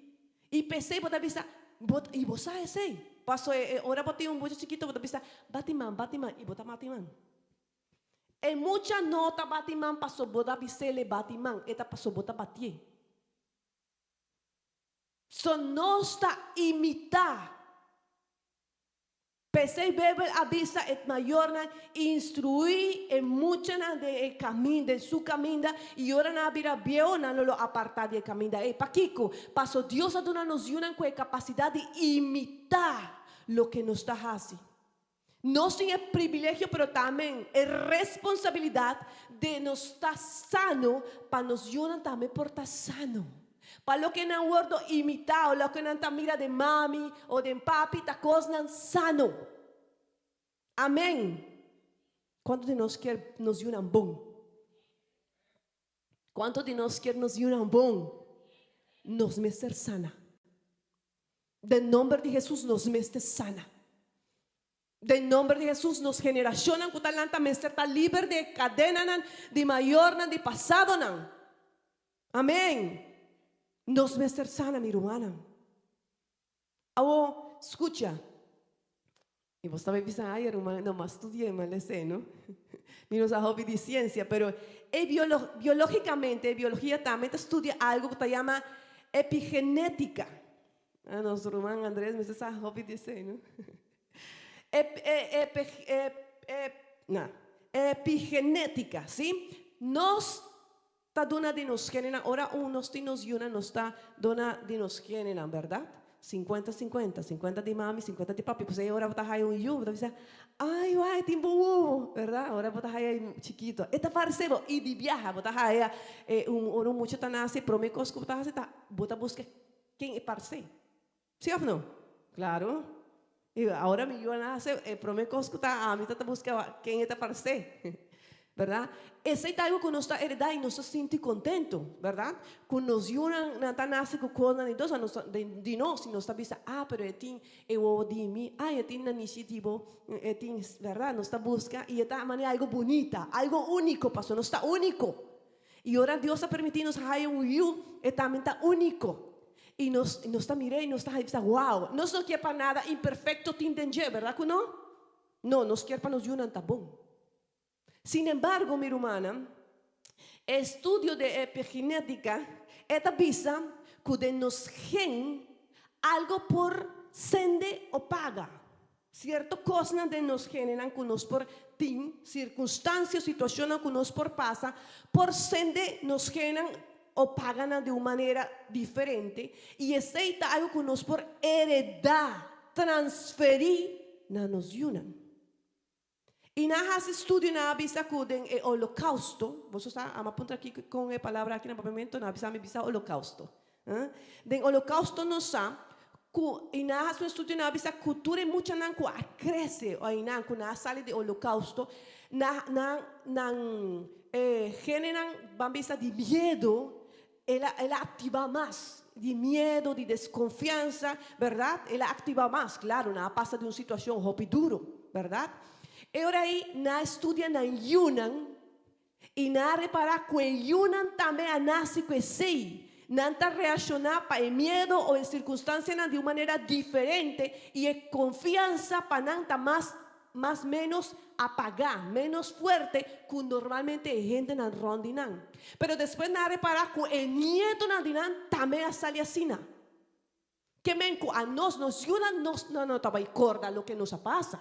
I p'esei bo ta bisa, bo, i bo sa esei. Paso e, e ora bo tin un mucha chikito, bo ta bisa, bati man, bati man, i bo ta bati man. E mucha no ta bati man paso bo ta bis'é bati man, e ta paso bo ta batié. So nos ta imitá. P'esei Beibel a bisa e mayornan, Instruí e muchanan den e kaminda, den su kaminda, i ora nan a bira bieu, nan lo lo apartá di e kaminda ei. Pakiko? Paso Dios a duna nos yunan ku e kapasidat di imitá loke nos ta hasi. Nos tin e privilegio pero tambe e responsabilidat di nos ta sano pa nos yunan tambe por ta sano. Pa loke nan wordo imitá o loke nan ta mira den mami o den papi ta kosnan sano. Amen. Kuantu di nos kier nos yunan bon? Kuantu di nos kier nos yunan bon? Nos mester sana. Den nomber di Hesus nos mester sana. Den nomber di Hesus nos generashonnan ku ta lanta mester ta liber di e kadenanan di mayornan di pasadonan. Amen. Nos mester sana mi rumannan. Awo skucha. I bo ta bisa, ay ruman, no mas studié, mas lesé, no? Mi no sa hopi di siensia, pero e biológicamente, biologia tambe ta studia algo ku ta yama epigenética. Ah, nos ruman Andrés mester sa hopi di esei, no? Ep, e, epe, e, e, na, epigenética, sí? Nos ta duna di nos genenan, ora un nos tin nos yunan, nos ta duna di nos genenan, bèrdat? Sinkuenta, sinkuenta, sinkuenta di mami, sinkuenta di papi. Pues ei ora bo ta haya un yu, bo ta bisa, Ai, wai, tin bo wowo, bèrdat? Ora bo ta haya e chikito, e ta parse bo. I di biaha bo ta haya e un, ora un mucha ta nase, promé kos ku bo ta hasi ta bo ta buska ken e parse. Sí òf no? Klaru. I awor mi yu a nase, e promé kos ku ta ami ta ta buska ken e ta parse. Bèrdat? Esei ta algu ku nos ta heredá i nos ta sinti kontentu, bèrdat? Ku nos yunan nan ta nase ku kosnan di dos, nos ta di nos i nos ta bisa, ah, pero e tin e wowo di mi, ah, e tin nanishi di bo, e tin, bèrdat? Nos ta buska i e ta manera algu bunita, algu úniko, pasobra nos ta úniko. I ora Dios a permití nos haya un yu, e tambe ta úniko. I nos, nos ta mir'é i nos ta bisa, Wow! Nos no kier pa nada imperfekto tin den dje, bèrdat ku no? No, nos kier pa nos yunan ta bon. Sin embargo, mi rumannan, e estudio di epigenétika e ta bisa ku den nos gen algu por sende o paga. Sierto kosnan den nos genenan ku nos por tin, sirkunstansia, situashonnan ku nos por pasa, por sende nos genan o paga nan di un manera diferente, i esei ta algu ku nos por heredá, transferí, na nos yunan. I nan a hasi studio, nan a bisa ku den e Holokousto, boso sa, ama puntra aki kon e palabra aki na papiamentu, nan a bisa mi bisa Holokousto. Den Holokousto nos sa ku i nan a hasi un estudio nan a bisa ku tur e muchanan ku a krese o einan ku nan a sali di Holokousto nan nan nan e genenan ban bisa di miedu el a el a aktivá mas di miedu di deskonfiansa bèrdat el a aktivá mas klaro nan a pasa di un situashon hopi duru bèrdat e ora ei nan a studia nan yunan I nan a repará ku e yunan tambe a nase ku esei. Nan ta reakshoná pa e miedo o e sirkunstansianan di un manera diferente i e konfiansa pa nan ta mas mas ménos apagá, ménos fuerte ku normalmente e hendenan rònt di nan. Pero despues nan a repará ku e nietonan di nan tambe a sali asina. Ke men ku anos, nos yunan, nos nan no ta bai kòrda loke nos a pasa.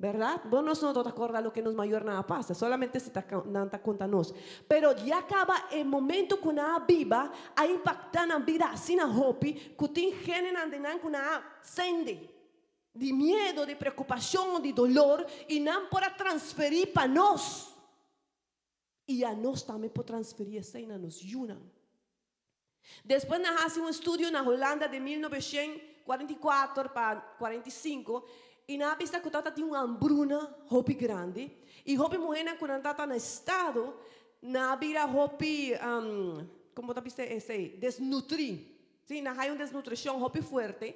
Bèrdat? Bo nos no ta kòrda loke nos mayornan a pasa, solamente si ta nan ta konta nos. Pero ya kaba e momento ku nan a biba a impaktá nan bida asina hopi ku tin hendenan den nan ku nan a sende di miedo, di preokupashon, di dolor i nan por a transferí pa nos. I anos tambe por transferí esei na nos yunan. Despues nan hasi un estudio na Hulanda den 1944 pa 45 i nan a bisa ku tabata tin un hambruna hopi grandi i hopi muhénan ku nan tabata na estado nan a bira hopi, komo ta bisa esei, desnutrí. Sí, nan haña un desnutrishon hopi fuerte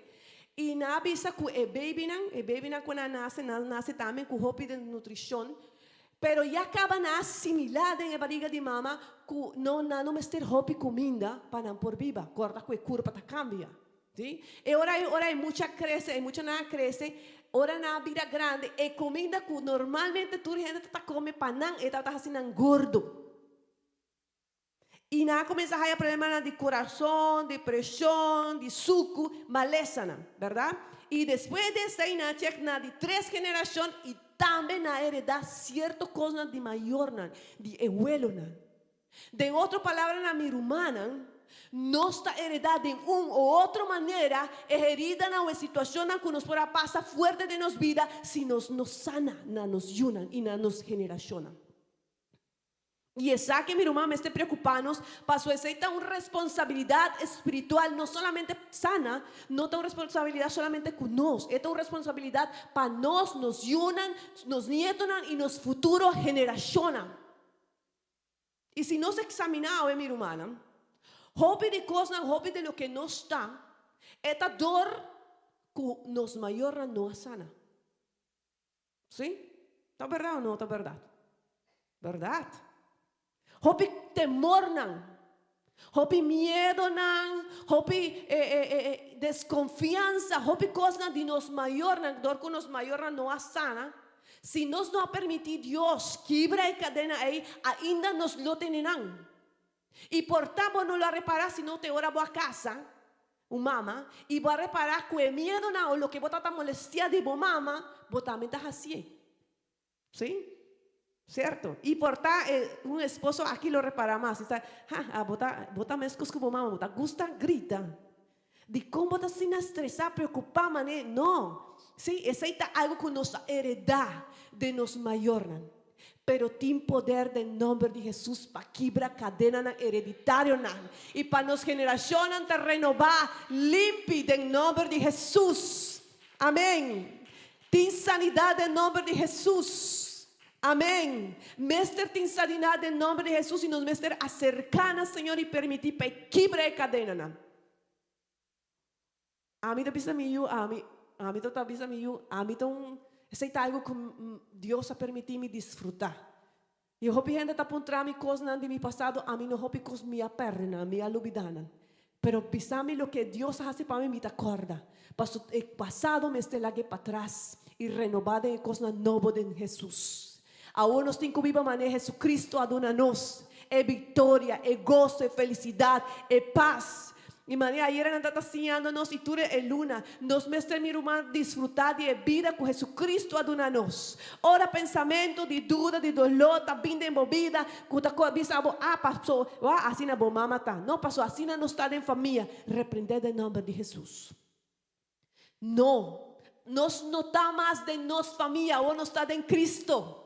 i nan a bisa ku e babynan, e babynan ku nan nase, nan nase tambe ku hopi desnutrishon, pero ya kaba nan a asimilá den e bariga di mama ku no nan no mester hopi kuminda pa nan por biba, kòrda ku e kurpa ta kambia. Sí, e ora ei ora e mucha krese, e muchanan a krese, ora nan a bira grandi, e kuminda ku normalmente tur hende ta ta kome pa nan, e tabata hasi nan gordo. I nan a kuminsá haya problemanan di kurason, di preshon, di suku, malesanan, bèrdat? I despues di esei nan a chèk na di tres generashon i tambe nan a heredá sierto kosnan di mayornan, di e welonan. Den otro palabranan, mi rumannan, nos ta heredá den un o otro manera e heridanan o e situashonnan ku nos por a pasa fuerte den nos bida si nos no sana na nos yunan i na nos generashonnan. I esaki, mi ruman, mester preokupá nos, pasobra esei ta un responsabilidat espiritual, no solamente sana, no ta un responsabilidat solamente ku nos, e ta un responsabilidat pa nos, nos yunan, nos nietonan i nos futuro generashonnan. I si nos eksaminá awe, mi rumannan, hopi di kosnan, hopi di loke nos ta, e ta dor ku nos mayornan no a sana. Sí? Ta berdad o no ta berdad? Berdad. Hopi temornan, hopi miedonan, hopi eh, eh, eh, eh, desconfianza, hopi cosnan di nos mayornan, dor cu nos mayornan no a sana. Si nos no a permiti Dios kibra e cadena ei, ainda nos lo tene nan. I por ta bo no lo a repará si no te ora bo a casa un mama i bo a repará ku e miedonan o loke bo tabata molestiá di bo mama bo tambe ta hasié. Sí? Sierto. I por ta e un esposo aki lo repará mas i sa, ha, abo ta bo ta meskos ku bo mama, bo ta gusta grita. Dikon bo ta asina stresá, preokupá manera? No. Sí, esei ta algu ku nos a heredá den nos mayornan. Pero tin poder den nòmber di Hesus pa kibra kadenanan hereditarionan i pa nos generashonnan ta renobá limpi den nòmber di Hesus. Amèn. Tin sanidat den nòmber di Hesus. Amèn. Mester tin sanidat den nòmber di Hesus i nos mester aserká na Señor i permití pa e kibra e kadenanan. Ami ta bisa mi yu, ami, ami ta ta bisa mi yu, ami ta un, esei ta algu ku Dios a permití mi disfrutá. I hopi hende ta puntra mi kosnan di mi pasado, ami no hopi kos mi a pèrdè nan, mi a lubidá nan. Pero bisa mi loke Dios a hasi pa mi, mi ta kòrda. Paso e pasado mester lag'é patras i renobá den e kosnan nobo den Hesus. Awor nos tin ku biba manera Hesucristo a duna nos, e viktoria, e goso, e felisidat, e pas. I manera ayera nan tabata siñando nos i tur e luna, nos mester mi ruman disfrutá di e bida ku Hesucristo a duna nos. Ora pensamentu di duda, di doló ta bin den bo bida, ku ta bisa bo, ah paso, wak asina bo mama ta. No, paso asina nos ta den famia. Reprendé den nòmber di Hesus. No, nos no ta mas den nos famia, awor nos ta den Cristo.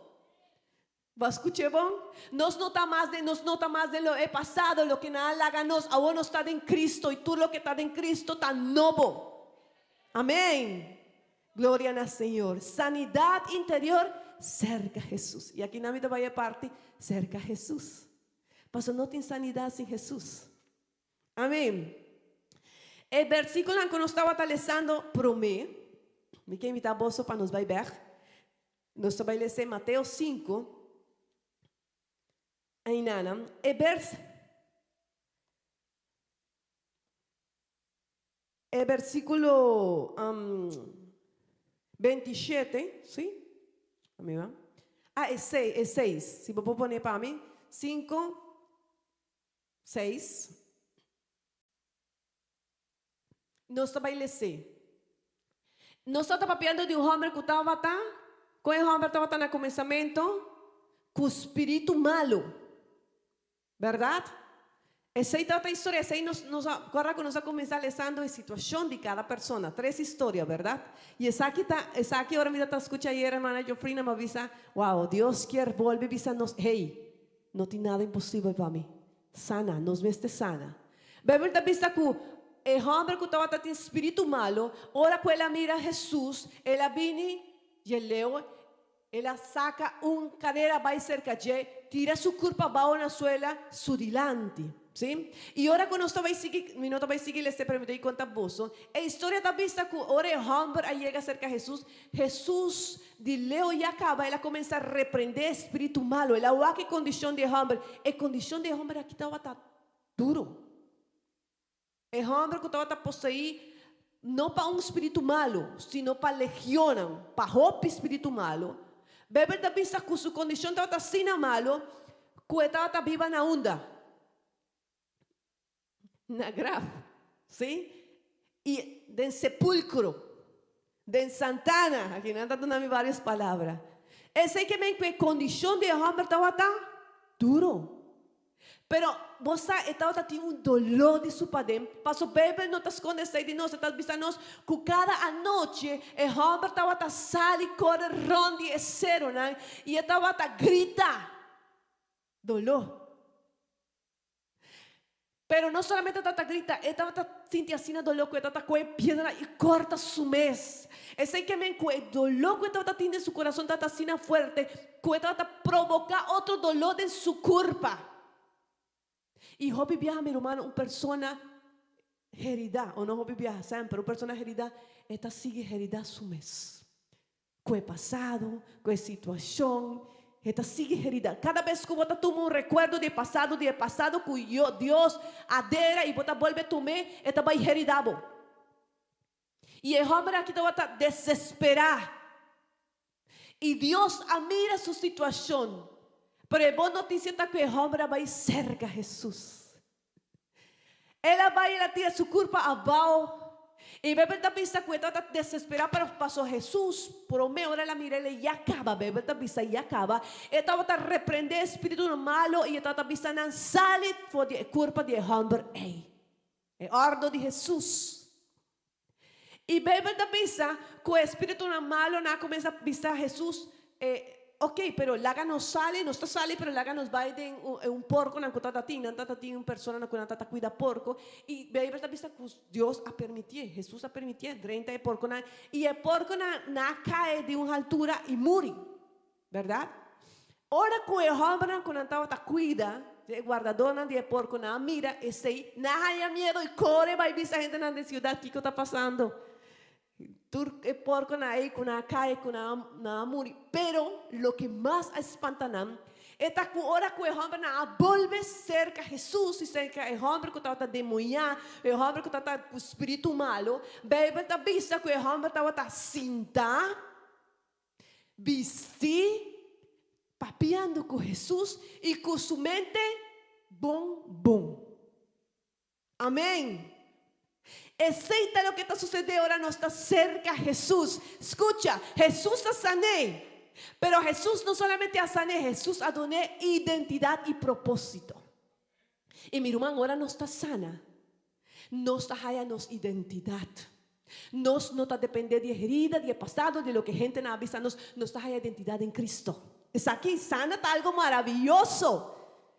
Bo a scuch'é bon? Nos no ta mas den, nos no ta mas den lo e pasado, loke nan a laga nos, awor nos ta den Cristo y tur loke ta den Cristo ta nobo. Amén. Gloria na Señor. Sanidad interior cerca Jesús. Y aki nan mi ta bay e parti cerca Jesús. Pasobra no tin sanidad sin Jesús. Amén. E versículonan ku nos tabata lesando promé, mi ke invitá boso pa nos bai bèk. Nos ta bai lesa Mateo 5. Ainana, e vers. E versíkulo 27, sí? Ami va? Ah, e 6, e 6. Si bo por pone pa mi. 5, 6. Nos ta bai les'é. Nos ta papiando di un hòmber ku tabata, kon e hòmber tabata na kuminsamentu? Ku spiritu malu. Bèrdat? Esei tabata historia, esei nos nos a kòrda ku nos a kuminsá lesando e situashon di kada persona, tres historia, bèrdat? I esaki ta, esaki ora mi ta skucha ayer hermana Jofrina mi a bisa, wow, Dios kier bolbe bisa nos, hey, no tin nada imposibel pa mi. Sana, nos mester sana. Beibel ta bisa ku e hòmber ku tabata tin spiritu malu, ora ku el a mira Hesus, el a bini dje leu, el a saka un karera bai serka dje, tira su kurpa abao na suela su dilanti. Sí? I ora ku nos ta bai sigui, mi no ta bai sigui leste, pero mi ta bai konta boso, e historia ta bisa ku ora e hòmber a yega serka Hesus, Hesus di leu ya kaba el a kuminsá reprendé e spiritu malu. El a wak e kondishon di e hòmber. E kondishon di e hòmber aki tabata duru. E hòmber ku tabata poseí no pa un spiritu malu, sino pa legionnan, pa hopi spiritu malu. Beibel ta bisa ku su kondishon tabata asina malu ku e tabata biba na unda? Na graf, sí, i den sepulcro, den santana, aki nan ta duna mi varios palabra. Esei ke men ku e kondishon di e hòmber tabata duro. Pero bo sa e tabata tin un doló di su paden, paso Beibel no ta skonde esei di nos, e ta bisa nos ku kada anochi e hòmber tabata sali kore rònt di e seronan i e tabata grita doló. Pero no solamente tabata grita, e tabata sinti asina doló ku e tabata kohe piedra i kòrta su mes. Esei ke men ku e doló ku e tabata tin den su kurason tabata asina fuerte ku e tabata proboká otro doló den su kurpa. I hopi biaha, mi rumannan, un persona heridá, o no hopi biaha, semper, un persona heridá, e ta sigui heridá su mes. Ku e pasado, ku e situashon, e ta sigui herida. Kada bes ku bo ta tuma un rekuerdo di e pasado, di e pasado ku Dios a dera i bo ta bolbe tum'é, e ta bai herida bo. I e hòmber aki tabata desesperá. I Dios a mira su situashon. Pero e bon notisia ta ku e hòmber a bai serka Hesus. El a bai, el a tira su kurpa abao. I Beibel ta bisa ku e tabata desesperá, pero paso Hesus promé ora el a mira el e ya kaba, Beibel ta bisa ya kaba, e tabata reprendé e spiritunan malo i e tabata bisa nan, Sali for di e kurpa di e hòmber ei. E òrdu di Hesus. I Beibel ta bisa ku e spiritunan malonan a kuminsá bisa Hesus, E, ok, pero laga nos sali, nos ta sali, pero laga nos bai den un porkonan ku tata tin. Nan tata tin un personanan ku nan tata kuida porko. I Beibel ta bisa ku Dios a permitié, Hesus a permitié drenta e porkonan, i e porkonan na a kai di un haltura i muri. Bèrdat? Ora ku e hòmbernan ku nan tabata kuida, e guardadónan di e porkonan a mira esei, nan a haña miedu i kore bai bisa hendenan den siudat kiko ta pasando. Tur e porkonan ei ku nan a kai, ku nan a muri. Pero loke mas a spanta nan e ta ku ora ku e hòmbernan a bolbe serka Hesus i serka e hòmber ku tabata demoñá, e hòmber ku tabata ku spiritu malu, Beibel ta bisa ku e hòmber tabata sintá. Bisti, papiando ku Hesus i ku su mente bon bon. Amen! Esei ta loke ta susedé ora nos ta serka Hesus. Skucha, Hesus a san'é. Pero Hesus no solamente a san'é, Hesus a dun'é identidat i propósito. I mi ruman, ora nos ta sana, nos ta haya nos identidat. Nos no ta dependé di e herida, di e pasado, di loke hentenan a bisa nos. Nos ta haya identidat den Cristo. Esaki, sana ta algo maraviyoso.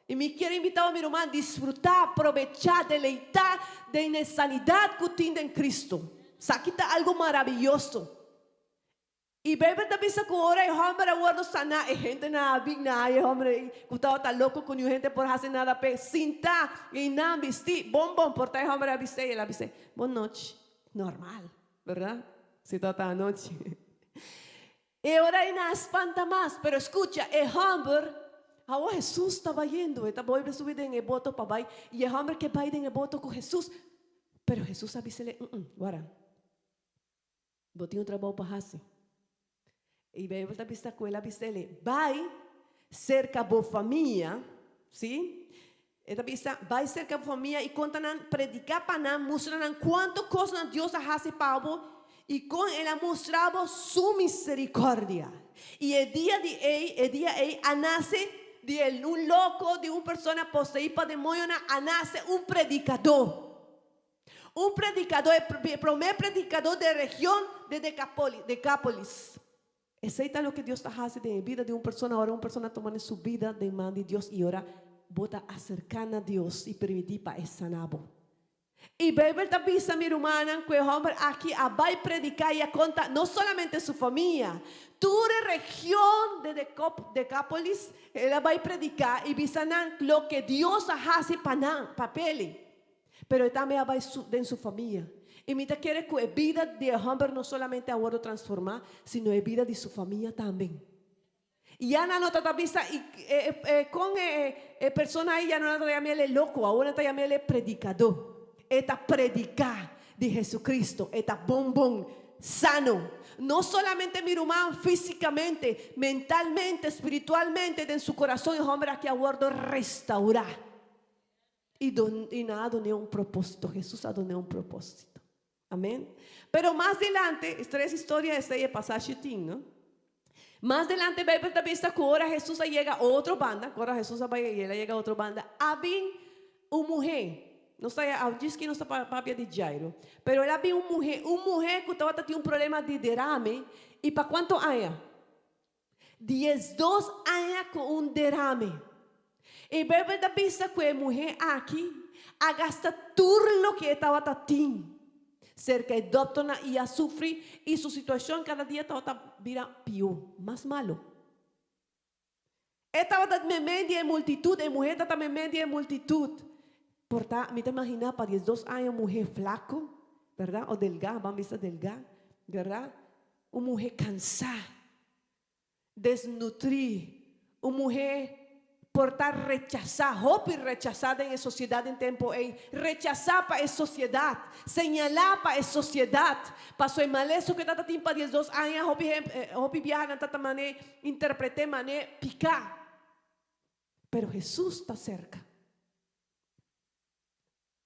I mi kier invitá bo, mi ruman, disfrutá, probechá, deleitá den e sanidat ku tin den Cristo. Esaki ta algo maraviyoso. I Beibel ta bisa ku ora e hòmber a wòrdu saná, e hentenan a bin na e hòmber ei ku tabata loko ku niun hende por hasi nada p'e. Sintá i nan bistí bon bon. Por ta e hòmber a bis'é i el a bis'é, Bon nochi. Normal, bèrdat? Si tabata anochi. E ora ei nan a spanta mas. Pero skucha, e hòmber, awor Hesus ta bayendo, e ta bolbe subi den e boto pa bai, i e hòmber ke bai den e boto ku Hesus. Pero Hesus a bis'é, Wara, bo tin un trabou pa hasi. I Beibel ta bisa ku el a bis'é, Bai serka bo famia, sí? E ta bisa, Bai serka bo famia i konta nan, prediká pa nan, mustra nan kuantu kosnan Dios a hasi pa bo i kon el a mustra bo su miserikòrdia. I e dia di ei, e dia ei a nase di el un loko, di un persona poseí pa demoñonan, a nase un predikadó. Un predikadó, e promé predikadó den region de Dekápolis. Esei ta loke Dios ta hasi den e bida di un persona ora un persona tuma den su bida den man di Dios i ora bo ta aserká na Dios i permití pa e sana bo. I Beibel ta bisa, mi rumannan, ku e hòmber aki a bai prediká i a konta no solamente su famia, tur e region de Dekápolis el a bai prediká i bisa nan loke Dios a hasi pa nan, pa p'el. Pero e tambe a bai den su famia. I mi ta kere ku e bida di e hòmber no solamente a wòrdu transformá, sino e bida di su famia tambe. I ya nan no ta ta bisa i e kon e persona ei ya no nan ta yama el e loko, awor nan ta yama el e predikadó. E ta prediká di Jesucristo, e ta bon bon, sano. No solamente mi ruman físikamente, mentalmente, spiritualmente den su kurason e hòmber aki a wòrdu restaurá. I don i nan a dun'é un propósito. Hesus a dun'é un propósito. Amén. Pero mas delante, es tres historia esei e pasashi tin, no? Mas delante Beibel ta bisa ku ora Hesus a yega otro banda, ku ora Hesus a bai i el a yega otro banda, a bin un muhé. Nos ta a djis ki nos ta papia di Jairo. Pero el a bin un muhé, un muhé ku tabata tin un problema di derame i pa kuantu aña? 12 aña ku un derame. E Beibel ta bisa ku e muhé aki a gasta tur loke e tabata tin serka e dòkternan i a sufri i su situashon kada dia tabata bira pió, mas malu. E tabata meimei di e multitut, e muhé tabata meimei di e multitut. Por ta, mi ta imaginá pa 12 aña un muhé flaku, bèrdat, o delgá, ban bisa delgá, bèrdat? Un muhé kansá, desnutrí, un muhé por ta rechasá, hopi rechasá den e sosiedat den tempu ei, rechasá pa e sosiedat, señalá pa e sosiedat, paso e maleso ku e tata tin pa 12 aña hopi hopi biaha nan tata man'é interpret'é man'é piká. Pero Hesus ta serka.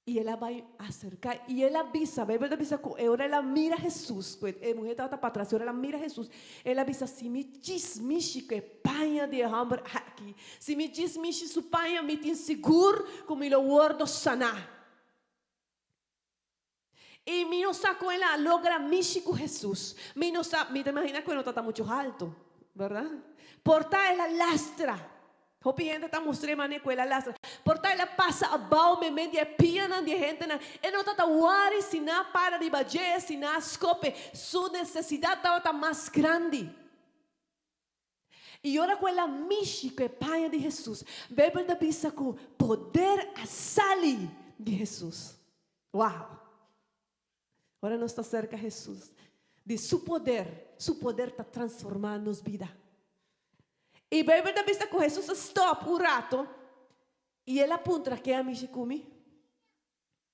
I el a bai aserká i el a bisa, Beibel ta bisa ku e ora el a mira Hesus, ku e muhé tabata patras, e ora el a mira Hesus, el a bisa, Si mi djis mishi ku e paña di e hòmber aki, si mi djis mishi su paña, mi tin sigur ku mi lo wòrdu saná. I mi no sa kon el a logra mishi ku Hesus. Mi no sa, mi ta imaginá ku e no tabata muchu haltu, bèrdat? Por ta el a lastra. Hopi hende ta mustr'é manera ku el a lastra. Por ta el a pasa abou meimei di e pianan di e hendenan. E no tabata wòri si nan a para riba dje, si nan a skope. Su nesesidat tabata mas grandi. I ora ku el a mishi ku e paña di Hesus, Beibel ta bisa ku poder a sali di Hesus. Wow! Ora nos ta serka Hesus, di su poder, su poder ta transformá nos bida. I Beibel ta bisa ku Hesus a stòp un rato i el a puntra, Ke a mishi ku mi?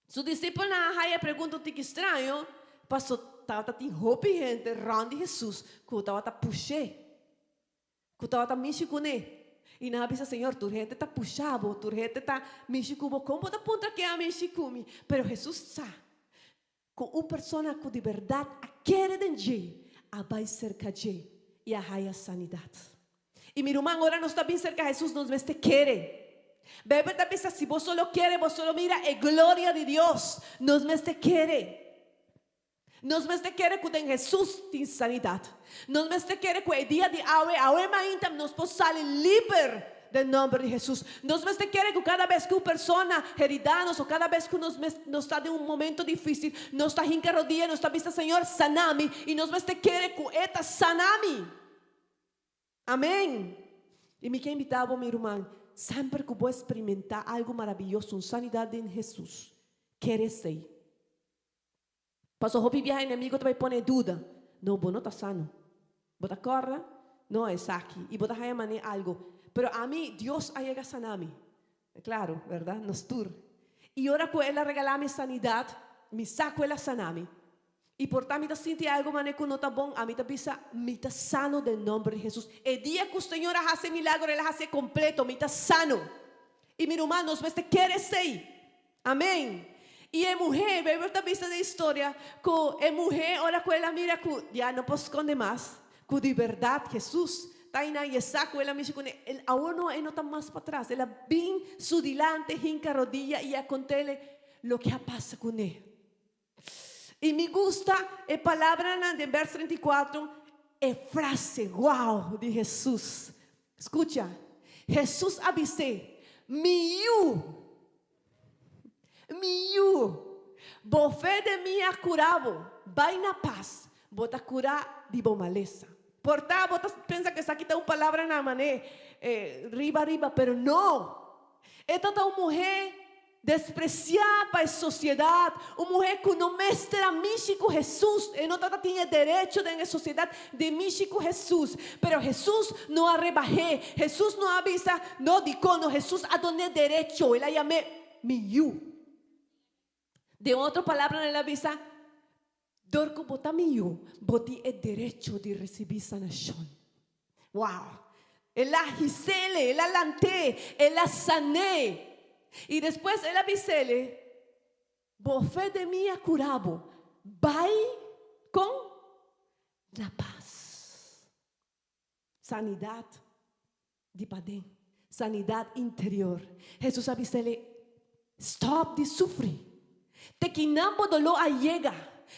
Su disipelnan a haya e pregunta un tiki straño, paso tabata tin hopi hende rònt di Hesus ku tabata push'é, ku tabata mishi kuné. I nan a bisa, Señor, tur hende ta pusha bo, tur hende ta mishi ku bo, kon bo ta puntra ken a mishi ku mi? Pero Hesus sa ku un persona ku di bèrdat a kere den dje a bai serka dje i a haya sanidat. I mi ruman, ora nos ta bin serka Hesus, nos mester kere. Beibel ta bisa, Si boso lo kere, boso lo mira e gloria di Dios. Nos mester kere. Nos mester kere ku den Hesus tin sanidat. Nos mester kere ku e dia di awe, awe mainta, nos por sali liber den nòmber di Hesus. Nos mester kere ku kada bes ku un persona herida nos o kada bes ku nos nos ta den un momento difísil, nos ta hinka rodia, nos ta bisa, Señor, sana mi. I nos mester kere ku E ta sana mi. Amen! I mi ke invitá bo, mi ruman, semper ku bo esperimentá algu marabiyoso, un sanidat den Hesus, kere esei. Pasobra hopi biaha enemigo ta bai pone duda, No, bo no ta sano. Bo ta kòrda? No, esaki. I bo ta haña manera algu. Pero ami, Dios a yega sana mi. Claro, berdad? Nos tur. I ora ku El a regalá mi sanidat, Mi sa ku el a sana mi. I por ta mi ta sinti algu manera ku no ta bon, ami ta bisa, Mi ta sano den nòmber di Hesus. E dia ku Señor a hasi e milagro, el a hasi e kompleto. Mi ta sano. I mi ruman, nos mester kere esei. Amén. I e muhé, Beibel ta bisa den historia ku e muhé ora ku el a mira ku ya no por skonde mas, ku di bèrdat Hesus ta einan i e sa ku el a mishi kuné, el awor no e no ta mas patras, el a bin su dilanti, hinka rodia i a kont'é loke a pasa kuné. I mi gusta e palabranan den bèrs 34, e frase guau di Hesus. Skucha, Hesus a bis'é, Mi yu, mi yu, bo fe den mi a kura bo, bai na pas, bo ta kurá di bo malesa. Por ta bo ta pensa ku esaki ta un palabranan manera riba riba, pero no! E ta ta un muhé Despresiá pa e sosiedat, un muhé ku no mester a mishi ku Hesus, e no tabata tin e derecho den e sosiedat di mishi ku Hesus. Pero Hesus no a rebah'é, Hesus no a bisa, No, dikon no? Hesus a dun'é derecho, el a yam'é mi yu. Den otro palabranan el a bisa, Dor ku bo ta mi yu, bo tin e derecho di risibí sanashon. Wow! El a his'ele, el a lant'é, el a san'é. I despues el a bis'ele, Bo fe den mi a kura bo. Bai kon na pas. Sanidat di paden, sanidat interior. Hesus a bis'ele, Stòp di sufri. Te kinan bo doló a yega,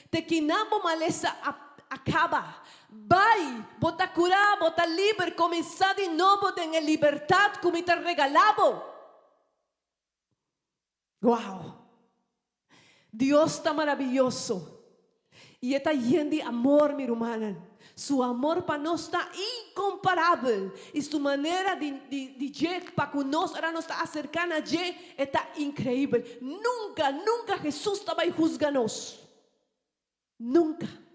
te kinan bo malesa a kaba. Bai, bo ta kurá, bo ta liber, kuminsá di nobo den e libertat ku mi ta regalá bo. Wow! Dios ta maraviyoso i e ta yen di amor, mi rumannan. Su amor pa nos ta inkomparabel i su manera di di dje pa ku nos ora nos ta aserká na dje e ta inkreibel. Nunka, nunka Hesus ta bai husga nos. Nunka.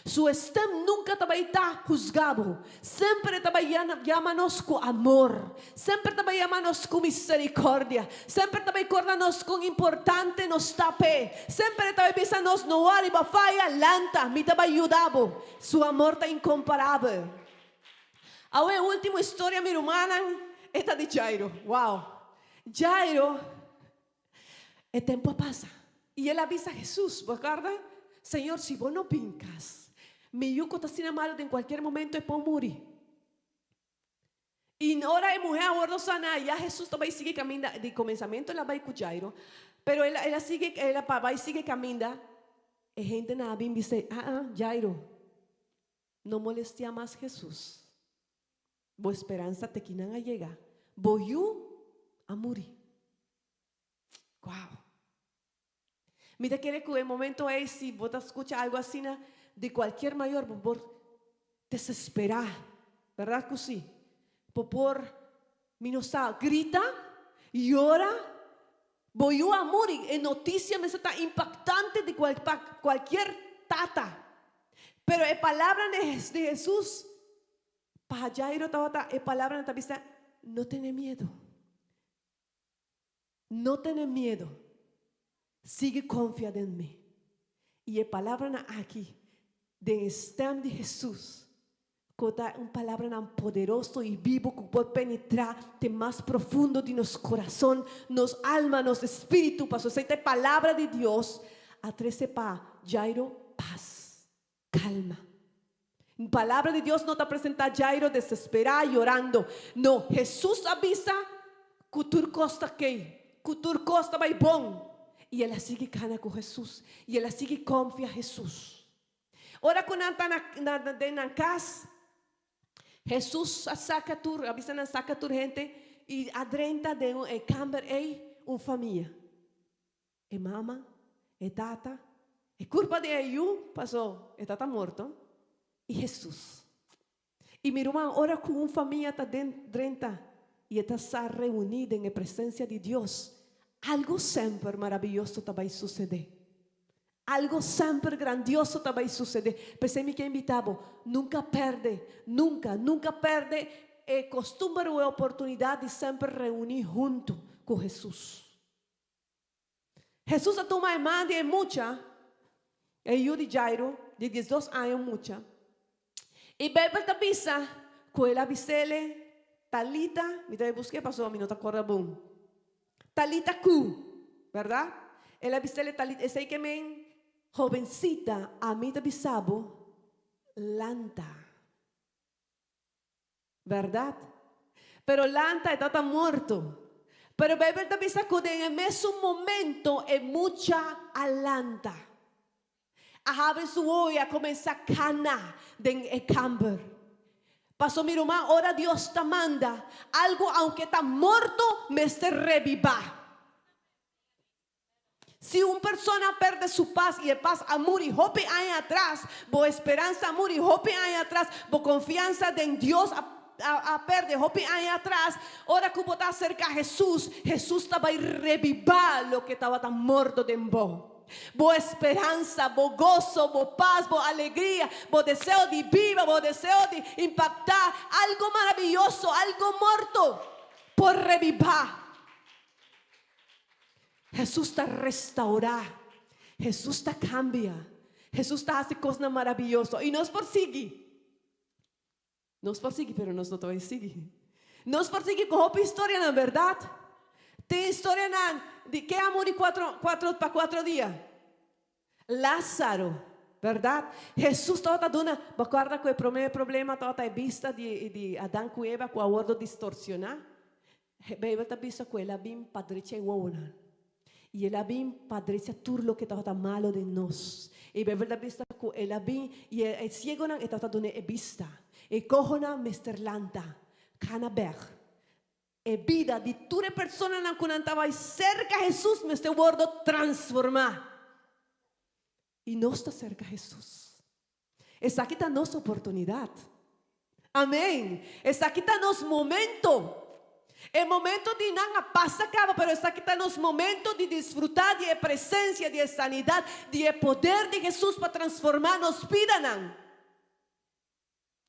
Su stem nunka ta bai ta husga bo. Semper e ta bai yama nos ku amor. Semper ta bai yama nos ku misericordia. Semper ta bai korda nos kon importante nos ta p'e. Semper e ta bai bisa nos, No wòri, bo a faya, lanta, mi ta bai yuda bo. Su amor ta inkomparabel. Awe e ultimo historia mi rumannan, e ta di Jairo. Wow! Jairo. E tempu a pasa, i el a bisa Hesus, bo a kòrda? Señor, si bo no bin kas, mi yu ku ta asina malu den kualkier momentu e por muri. I ora e muhé a wòrdu saná, ya Hesus ta bai sigui kaminda, di komensamentu el a bai ku Jairo, pero el a sigui, el a bai sigui kaminda, e hendenan a bin bis'é, Aa, Jairo, no molestiá mas Hesus. Bo speransa te kinan a yega, bo yu a muri. Guau! Mi ta kere ku e momento ei si bo ta skucha algu asina di kualkier mayor bo por desesperá, bèrdat ku si? Bo por, mi no sa, grita, yora, bo yu a muri, e notisia mester ta impaktante di pa kualkier tata. Pero e palabra di Hesus Pa Jairo tabata e palabranan ta bisa, No tene miedu. No tene miedu. Sigui konfia den mi. I e palabranan aki den e stèm di Hesus, ku ta un palabranan poderoso i bibu ku por penetrá te mas profundo di nos kurason, nos alma, nos espíritu, pasobra esei ta e palabra di Dios, a trese pa Jairo pas. Calma. Palabra di Dios no ta presenta Jairo desesperá, yorando. No, Hesus a bisa cu tur cos ta kei, cu tur cos ta bai bon. Y el a sigui cana cu Hesus, y el a sigui confia Hesus. Ora cu nan ta na den nan cas, Hesus a saca tur, a bisa nan saca tur hende y a drenta den e camber ei un famia. E mama, e tata, e kurpa di e yu, pasó e tata morto, i Hesus. I mi ruman, ora ku un famia ta den drenta i e ta sa reuní den e presensia di Dios, algu semper maravioso ta bai susedé. Algu semper grandioso ta bai susedé. P'esei mi ke invitá bo, nunka pèrdè, nunka, nunka pèrdè e kostumber o e oportunidat di semper reuní huntu ku Hesus. Hesus a tuma e man di e mucha, e yu di Jairo, di diesdos aña un mucha, i Beibel ta bisa ku el a bis'ele, Talita, mi ta bai busk'é pasobra mi no ta kòrda bon. Talita ku, bèrdat? El a bis'ele Talita, esei ke men, Hobensita, ami ta bisa bo, lanta. Bèrdat? Pero lanta e tabata morto. Pero Beibel ta bisa ku den e mesun momento e mucha a lanta. A habri su wowo i a kuminsá kana den e kamber. Pasobra mi ruman, ora Dios ta manda algu aunke ta morto mester rebibá. Si un persona a perde su pas i e pas a muri hopi aña atras, bo esperansa a muri hopi aña atras, bo konfiansa den Dios a a perde hopi aña atras, ora ku bo ta aserka Hesus, Hesus ta bai rebibá loke tabata morto den bo. Bo esperansa, bo goso, bo pas, bo alegria, bo deseo di biba, bo deseo di impaktá, algo maraviyoso, algo morto por rebibá. Hesus ta restaurá. Hesus ta kambia. Hesus ta hasi kosnan maraviyoso. I nos por sigui. Nos por sigui, pero nos no ta bai sigui. Nos por sigui ku hopi historianan, bèrdat? Tin historianan di ke a muri kuatro, kuatro, pa kuatro dia. Lázaro, bèrdat? Hesus tabata duna, bo kòrda ku e promé problema tabata e bista di, di Adan ku Eva ku a wòrdu distorsioná? Beibel ta bisa ku el a bin pa drecha e wowonan. I el a bin pa drecha tur loke tabata malo den nos. I Beibel ta bisa ku el a bin i e siegonan e tabata duna e bista. E kohonan mester lanta, kana bèk. E bida di tur e personanan ku nan ta bai serka Hesus mester wòrdu transformá. I nos ta serka Hesus. Esaki ta nos oportunidat. Amén. Esaki ta nos momento. E momento di nan a pasa kaba, pero esaki ta nos momento di disfrutá di e presensia, di e sanidat, di e poder di Hesus pa transformá nos bidanan.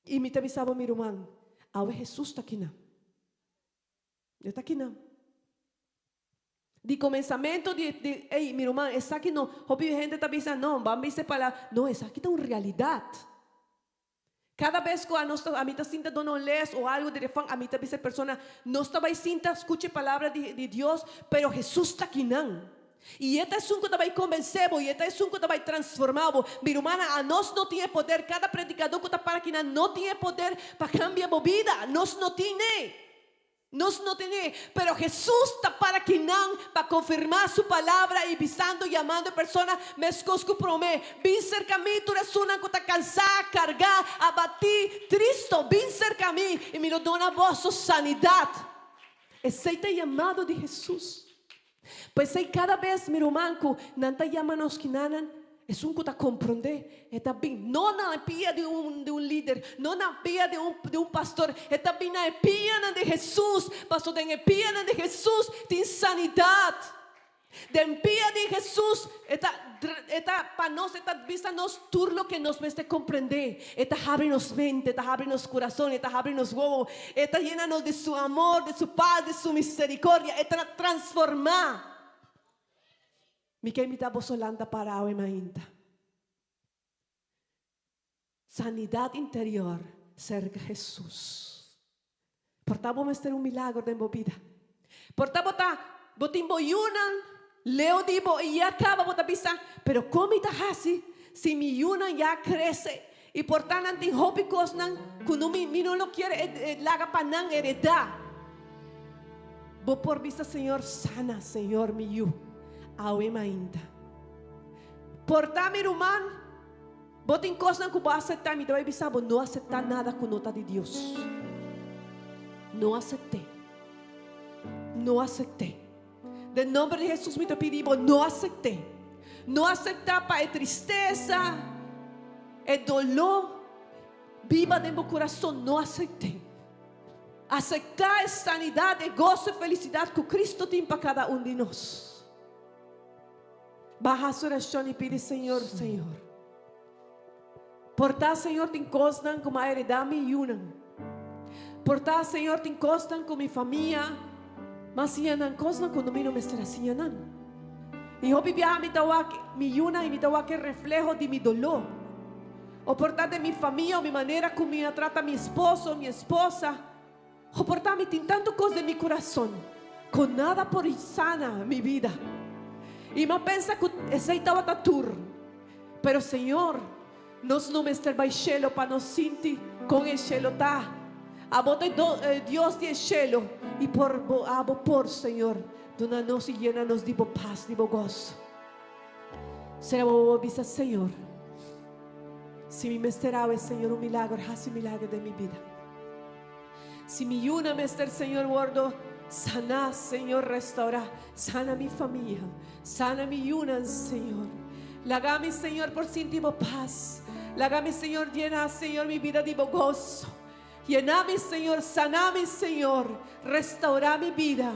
I mi ta bisa bo, mi ruman, awe Hesus ta kinan. E ta kinan. Di comenzamento di, di, ey, mi ruman, esaki no, hopi hende ta bisa, no, ban bisa e palabra, no, esaki ta un realidad. Cada bes cu anos ta, ami ta sinta duna un les o algo di refan, ami ta bisa e persona, nos ta bay sinta scucha e palabra di, di Dios, pero Jesus ta kinan. I e ta esun ku ta bai konbensé bo, i e ta esun ku ta bai transformá bo. Mi rumannan, anos no tin e poder, kada predikadó ku ta para akinan no tin e poder pa kambia bo bida. Nos no tin e. Nos no tin e. Pero Hesus ta para akinan pa konfirmá su palabra i bisando, yamando e persona meskos ku promé, Bin serka mi tur esunnan ku ta kansá, kargá, abatí, tristo, bin serka mi i mi lo duna boso sanidat. Esei ta e yamado di Hesus. P'esei kada bes mi ruman ku nan ta yama nos kinanan, esun ku ta komprondé, e ta bin no na e pia di un di un lider, no na pia di un di un pastor, e ta bin na e pianan di Hesus, pasobra den e pianan di Hesus tin sanidat. Den pia di Hesus e ta e ta pa nos e ta bisa nos tur loke nos mester komprendé. E ta habri nos mente, e ta habri nos kurason, e ta habri nos wowo, e ta yena nos di su amor, di su pas, di su misericordia, e ta transformá. Mi ke invitá boso lanta para awe mainta. Sanidad interior serka Hesus. Por ta bo mester un milagro den bo bida. Por ta bo ta bo tin bo yunan leu di bo i ya kaba bo ta bisa, pero kon mi ta hasi si mi yunan ya krese i por ta nan tin hopi kosnan ku no mi mi no lo kier laga pa nan heredá. Bo por bisa Señor sana Señor mi yu awe mainta. Por ta mi ruman. Bo tin kosnan ku bo a aseptá, mi ta bai bisa bo, no aseptá nada ku no ta di Dios. No asept'é. No asept'é. Den nomber di Hesus mi ta pidi bo, no asept'é. No aseptá pa e tristesa, e doló biba den bo kurason. No asept'é. Aseptá e sanidat, e goso, e felisidat ku Kristo tin pa kada un di nos. Baha su orashon i pidi Señor, Señor, por ta Señor tin kosnan ku mi a heredá mi yunan. Por ta Señor tin kosnan ku mi famia m'a siña nan, kosnan ku mi no mester a siña nan. I hopi biaha mi ta wak mi yunan i mi ta wak e refleho di mi doló. O por ta den mi famia o mi manera ku mi a trata mi esposo o mi esposa. O por ta mi tin tantu kos den mi kurason ku nada por sana mi bida. I mi a pensa ku esei tabata tur. Pero Señor, nos no mester bai shelo pa nos sinti kon e shelo ta. Abo ta e Dios di e shelo i por bo abo por, Señor, duna nos i yena nos di bo pas, di bo goso. Sera bo bo bisa, Señor, si mi mester awe, Señor, un milagro, hasi un milagro den mi bida. Si mi yuna mester, Señor, wordo saná, Señor, restaurá, sana mi famia, sana mi yunan, Señor. Laga mi, Señor, por sinti bo pas. Laga mi, Señor, llena, Señor, mi bida di bo goso. Llena mi, Señor, sana mi, Señor, restaurá mi bida.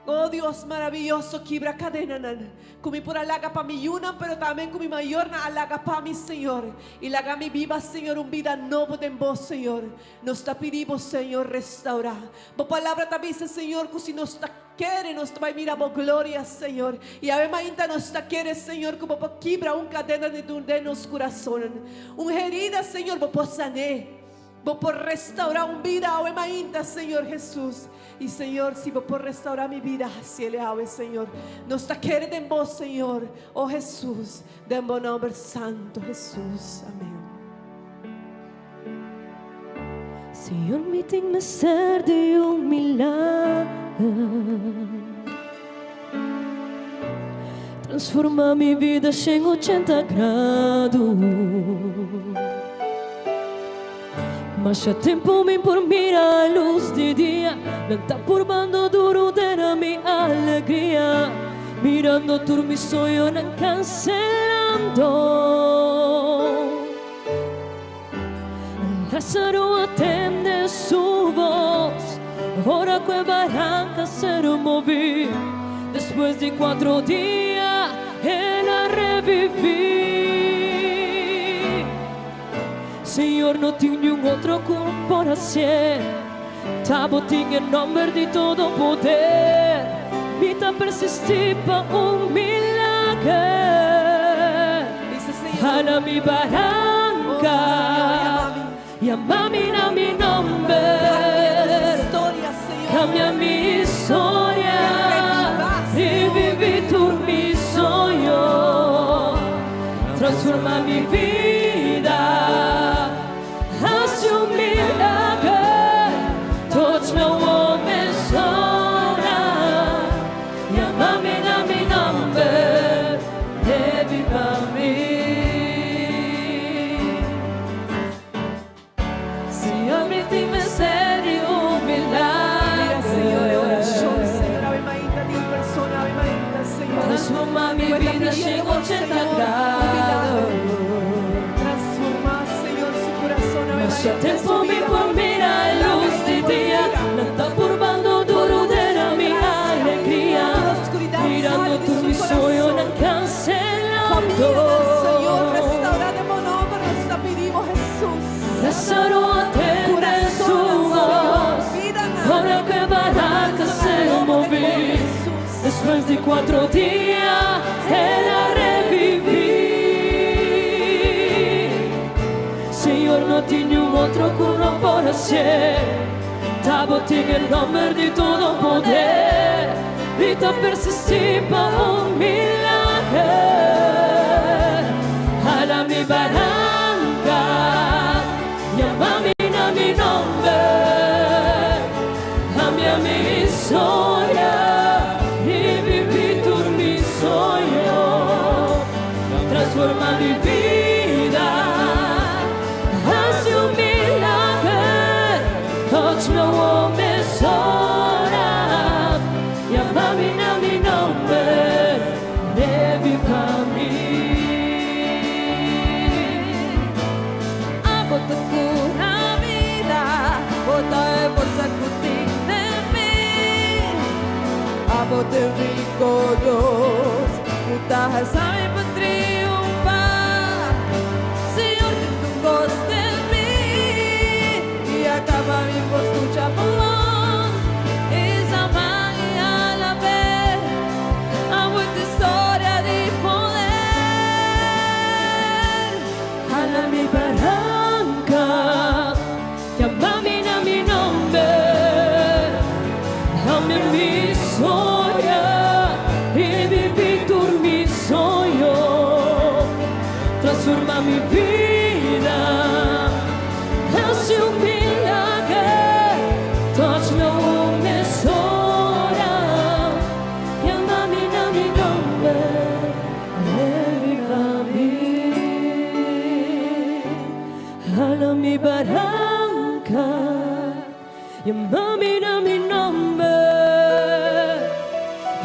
Oh Dios maraviyoso, kibra kadenanan ku mi por a laga pa mi yunan, pero tambe ku mi mayornan a laga pa mi, Señor. I laga mi biba, Señor, un bida nobo den Bo, Señor. Nos ta pidi Bo, Señor, restaurá. Bo palabra ta bisa, Señor, ku si nos ta kere, nos ta bai mira Bo gloria, Señor. I awe mainta nos ta kere, Señor, ku Bo por kibra un kadena den nos kurasonnan. Un herida, Señor, Bo por san'é. Bo por restaurá un bida awe mainta, Señor Jesús. I Señor, si Bo por restaurá mi bida, haciele awe, Señor. Nos ta kere den Bo, Señor. Oh Jesús, den Bo nomber santo, Jesús. Amén. Señor, mi tin mester di un milagro. Transforma mi bida 180 grado. Masha tempu mi por mira lus di dia. Nan ta purbando duru dera mi alegria. Mirando tur mi soñonan kanselando. Lázaro a tende su bos ora ku e baranka ser moví. Despues di kuatro dia el a reviví. Señor, no tin niun otro ku por hasié. Ta bo tin e nòmber di todo poder. Mi ta persistí pa un milager. Hala mi baranka, yama mi na mi nòmber. Kambia mi historia, reviví tur mi soño. Transforma mi bida. Hasi un milager, touch mi awor mesora. Yama mi na mi nomber, reviva mi. Señor, mi tin mester di un Mira, Señor, e milager. orashon, Señor, awe mainta di un persona, awe mainta, Señor. Transforma mi Ku e ta bida pidiendo bo, 180 Señor, un grado. milagro. Transformá, Señor, su kurason, awe Masha mainta, tempu su mi bida. por mira e Laga lus e di por dia. mira. Nan ta purbando duru Tur dera su mi grasia, alegria. tur oscuridad Mirando sali di tur su mi soñonan corazón. cancelando. Familianan, Señor, restaurá den bo nomber, nos ta pedimos, Jesús. Lázaro a tende su Kurason, Señor, voz. bidanan. Ora ku e baranka ser moví. Despues di kuatro dia el a reviví. Señor, no tin niun otro ku no por hasié. Ta bo tin e nòmber di todo poder. Mi ta persistí pa un milager. Hala mi baranka, yama mi na mi nòmber. Kambia mi historia, reviví tur mi soño. Transforma mi bida, hasi un milager. Touch mi awor mesora, yama mi na mi nòmber, reviva mi. Abo ta kura bida, bo ta e forsa ku tin den mi. Abo ta e úniko Dios, ku ta hasi mi pa triunfá. Señor, tin tur kos den mi, i kaba mi por skucha bo bos. I yama i alab'é. Abo ta historia. Hala mi baranka, yama mi na mi nòmber,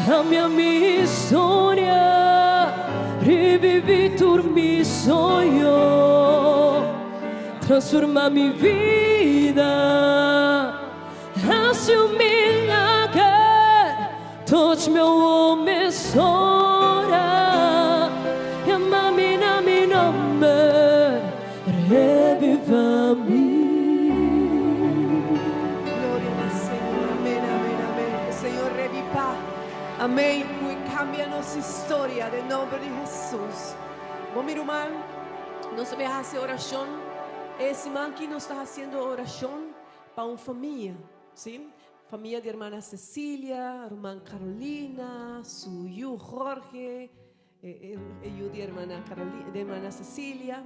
kambia mi historia, reviví tur mi soño, transformá mi bida, hasi un milager, touch mi awor mesora, yama mi na mi nòmber, reviva mi. Gloria na Señor. Amèn, amèn, amèn. Ku Señor revivá. Amèn. Ku kambia nos historia den nòmber di Hesus. Bon, mi ruman, nos ta bai hasi orashon. E siman aki nos ta hasiendo orashon pa un famia, sí? Famia di hermana Cecilia, ruman Carolina, su yu Jorge, e yu di hermana Carolina, di hermana Cecilia,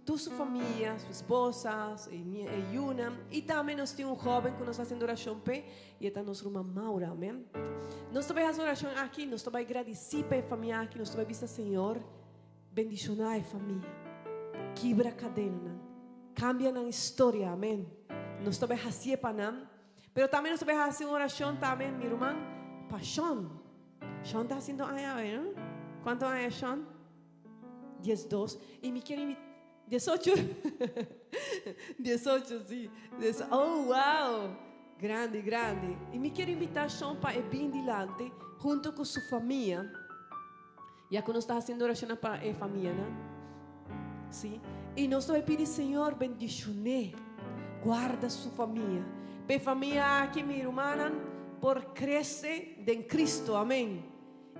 tur su famia, su esposa, e yunan. I tambe nos tin un hóben ku nos ta hasiendo orashon p'e, i e ta nos ruman Maura, amèn. Nos ta bai hasi orashon aki, nos ta bai gradisí pa e famia aki, nos ta bai bisa Señor, Bendishoná e famia. Kibra kadenanan. Kambia nan historia. Amén. Nos ta bai hasié pa nan. Pero tambe nos ta bai hasi un orashon tambe, mi ruman, pa Shon. Shon ta hasiendo aña awe, no? Kuantu aña Shon? 12. I mi kier invitá. 18? 18, sí. Oh, wow! Grandi, grandi. I mi kier invitá Shon pa e bin dilanti hunto ku su famia. Ya ku nos ta hasiendo orashonnan pa e famianan, sí, i nos ta bai pidi Señor bendishon'é, guarda su famia, pa e famia aki, mi rumannan, por krese den Cristo, amén.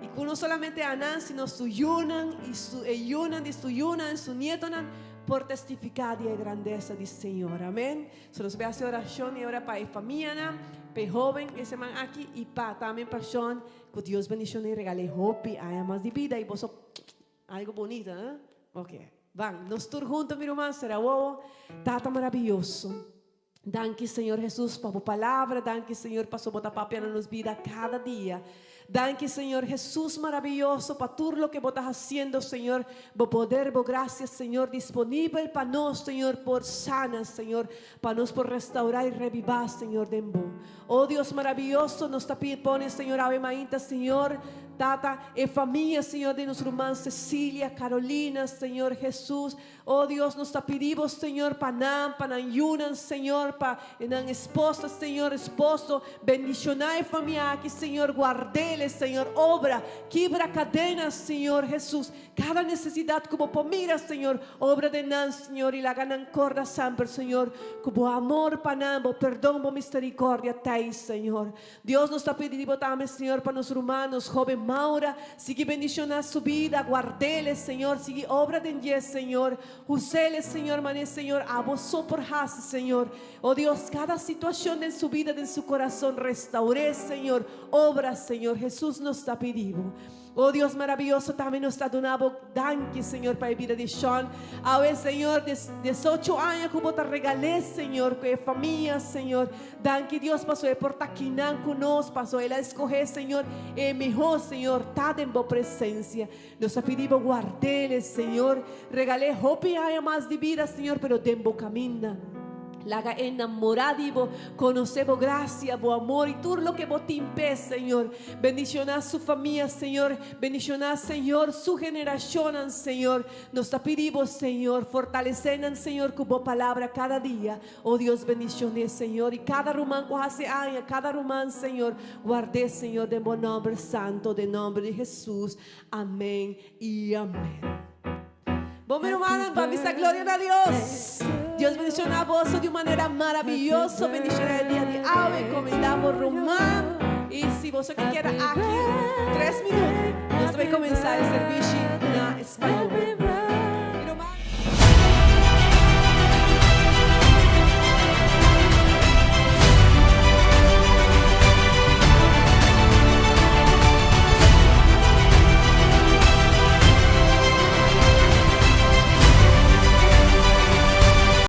I ku no solamente anan, sino su yunan i su e yunan di su yunan i su nietonan por testifiká di e grandesa di Señor, amén. So nos bai hasi orashon e ora pa e famianan, pa e hóben e seman aki i pa tambe pa Shon. Ku Dios bendiciona y regale hopi aña mas di bida y boso algo bonito, eh? Ok, ban, nos tur hunto mi ruman, sera wowo. Tata maravilloso, danki Señor Jesus pa bo palabra, danki Señor paso bo ta papia na nos bida cada dia. Danki Señor Jesus maravilloso pa tur loke bo ta haciendo Señor, bo poder, bo gracia Señor disponibel pa nos Señor por sana Señor, pa nos por restaura y reviva Señor den bo. Oh Dios maraviyoso, nos ta pidi pone, Señor, awe mainta, Señor, Tata, e famia, Señor, di nos ruman Cecilia, Carolina, Señor Jesus. Oh Dios, nos ta pidi Bo, Señor, pa nan, pa nan yunan, Señor, pa e nan esposa, Señor, esposo. Bendiciona e famia aki, Señor, guardele, Señor, obra, kibra cadenas, Señor Jesus. Cada necesidad cu Bo por mira, Señor, obra den nan, Señor, y laga nan corda semper, Señor, cu Bo amor pa nan, Bo perdon, Bo misericordia t'ey, Señor. Dios, nos ta pidi di Bo tambe, Señor, pa nos ruman, nos joven Maura, sigui bendiciona su bida, guardele, Señor, sigui obra den dje, Señor, usele, Señor, mane, Señor, abo so por haci, Señor. Oh Dios, cada situacion den su bida, den su corazon, restaur'é, Señor, obra, Señor. Jesus, nos ta pidi Bo. Oh Dios maraviyoso, tambe nos ta duna bo danki, Señor, pa e bida di Sean. Awe, Señor, des, 18 aña ku bo ta regal'é, Señor, ku e famia, Señor. Danki, Dios, paso e por ta kinan ku nos, paso el a escoge, Señor, e mihó, Señor, ta den bo presencia. Nos a pidi bo guard'é, Señor. Regal'é hopi aña mas di bida, Señor, pero den bo caminda. Laga e namorá di bo, konosé bo grasia, bo amor i tur loke bo tin p'e, Señor. Bendishoná su famia, Señor. Bendishoná, Señor, su generashonnan, Señor. Nos ta pidi bo, Señor, fortalesé nan, Señor, ku bo palabra kada dia. O Dios, bendishoné, Señor, i kada ruman ku hasi aña, kada ruman, Señor, guard'é, Señor, den bo nòmber santo, den nòmber di Hesus. Amén i amén. Bon mi rumannan, pa bisa gloria na Dios. Dios bendiciona boso di un manera maravilloso. Bendiciona e dia di awe. Comenda bo ruman. Y si boso ke keda aki tres minuut, nos ta bay comensa e servishi na español.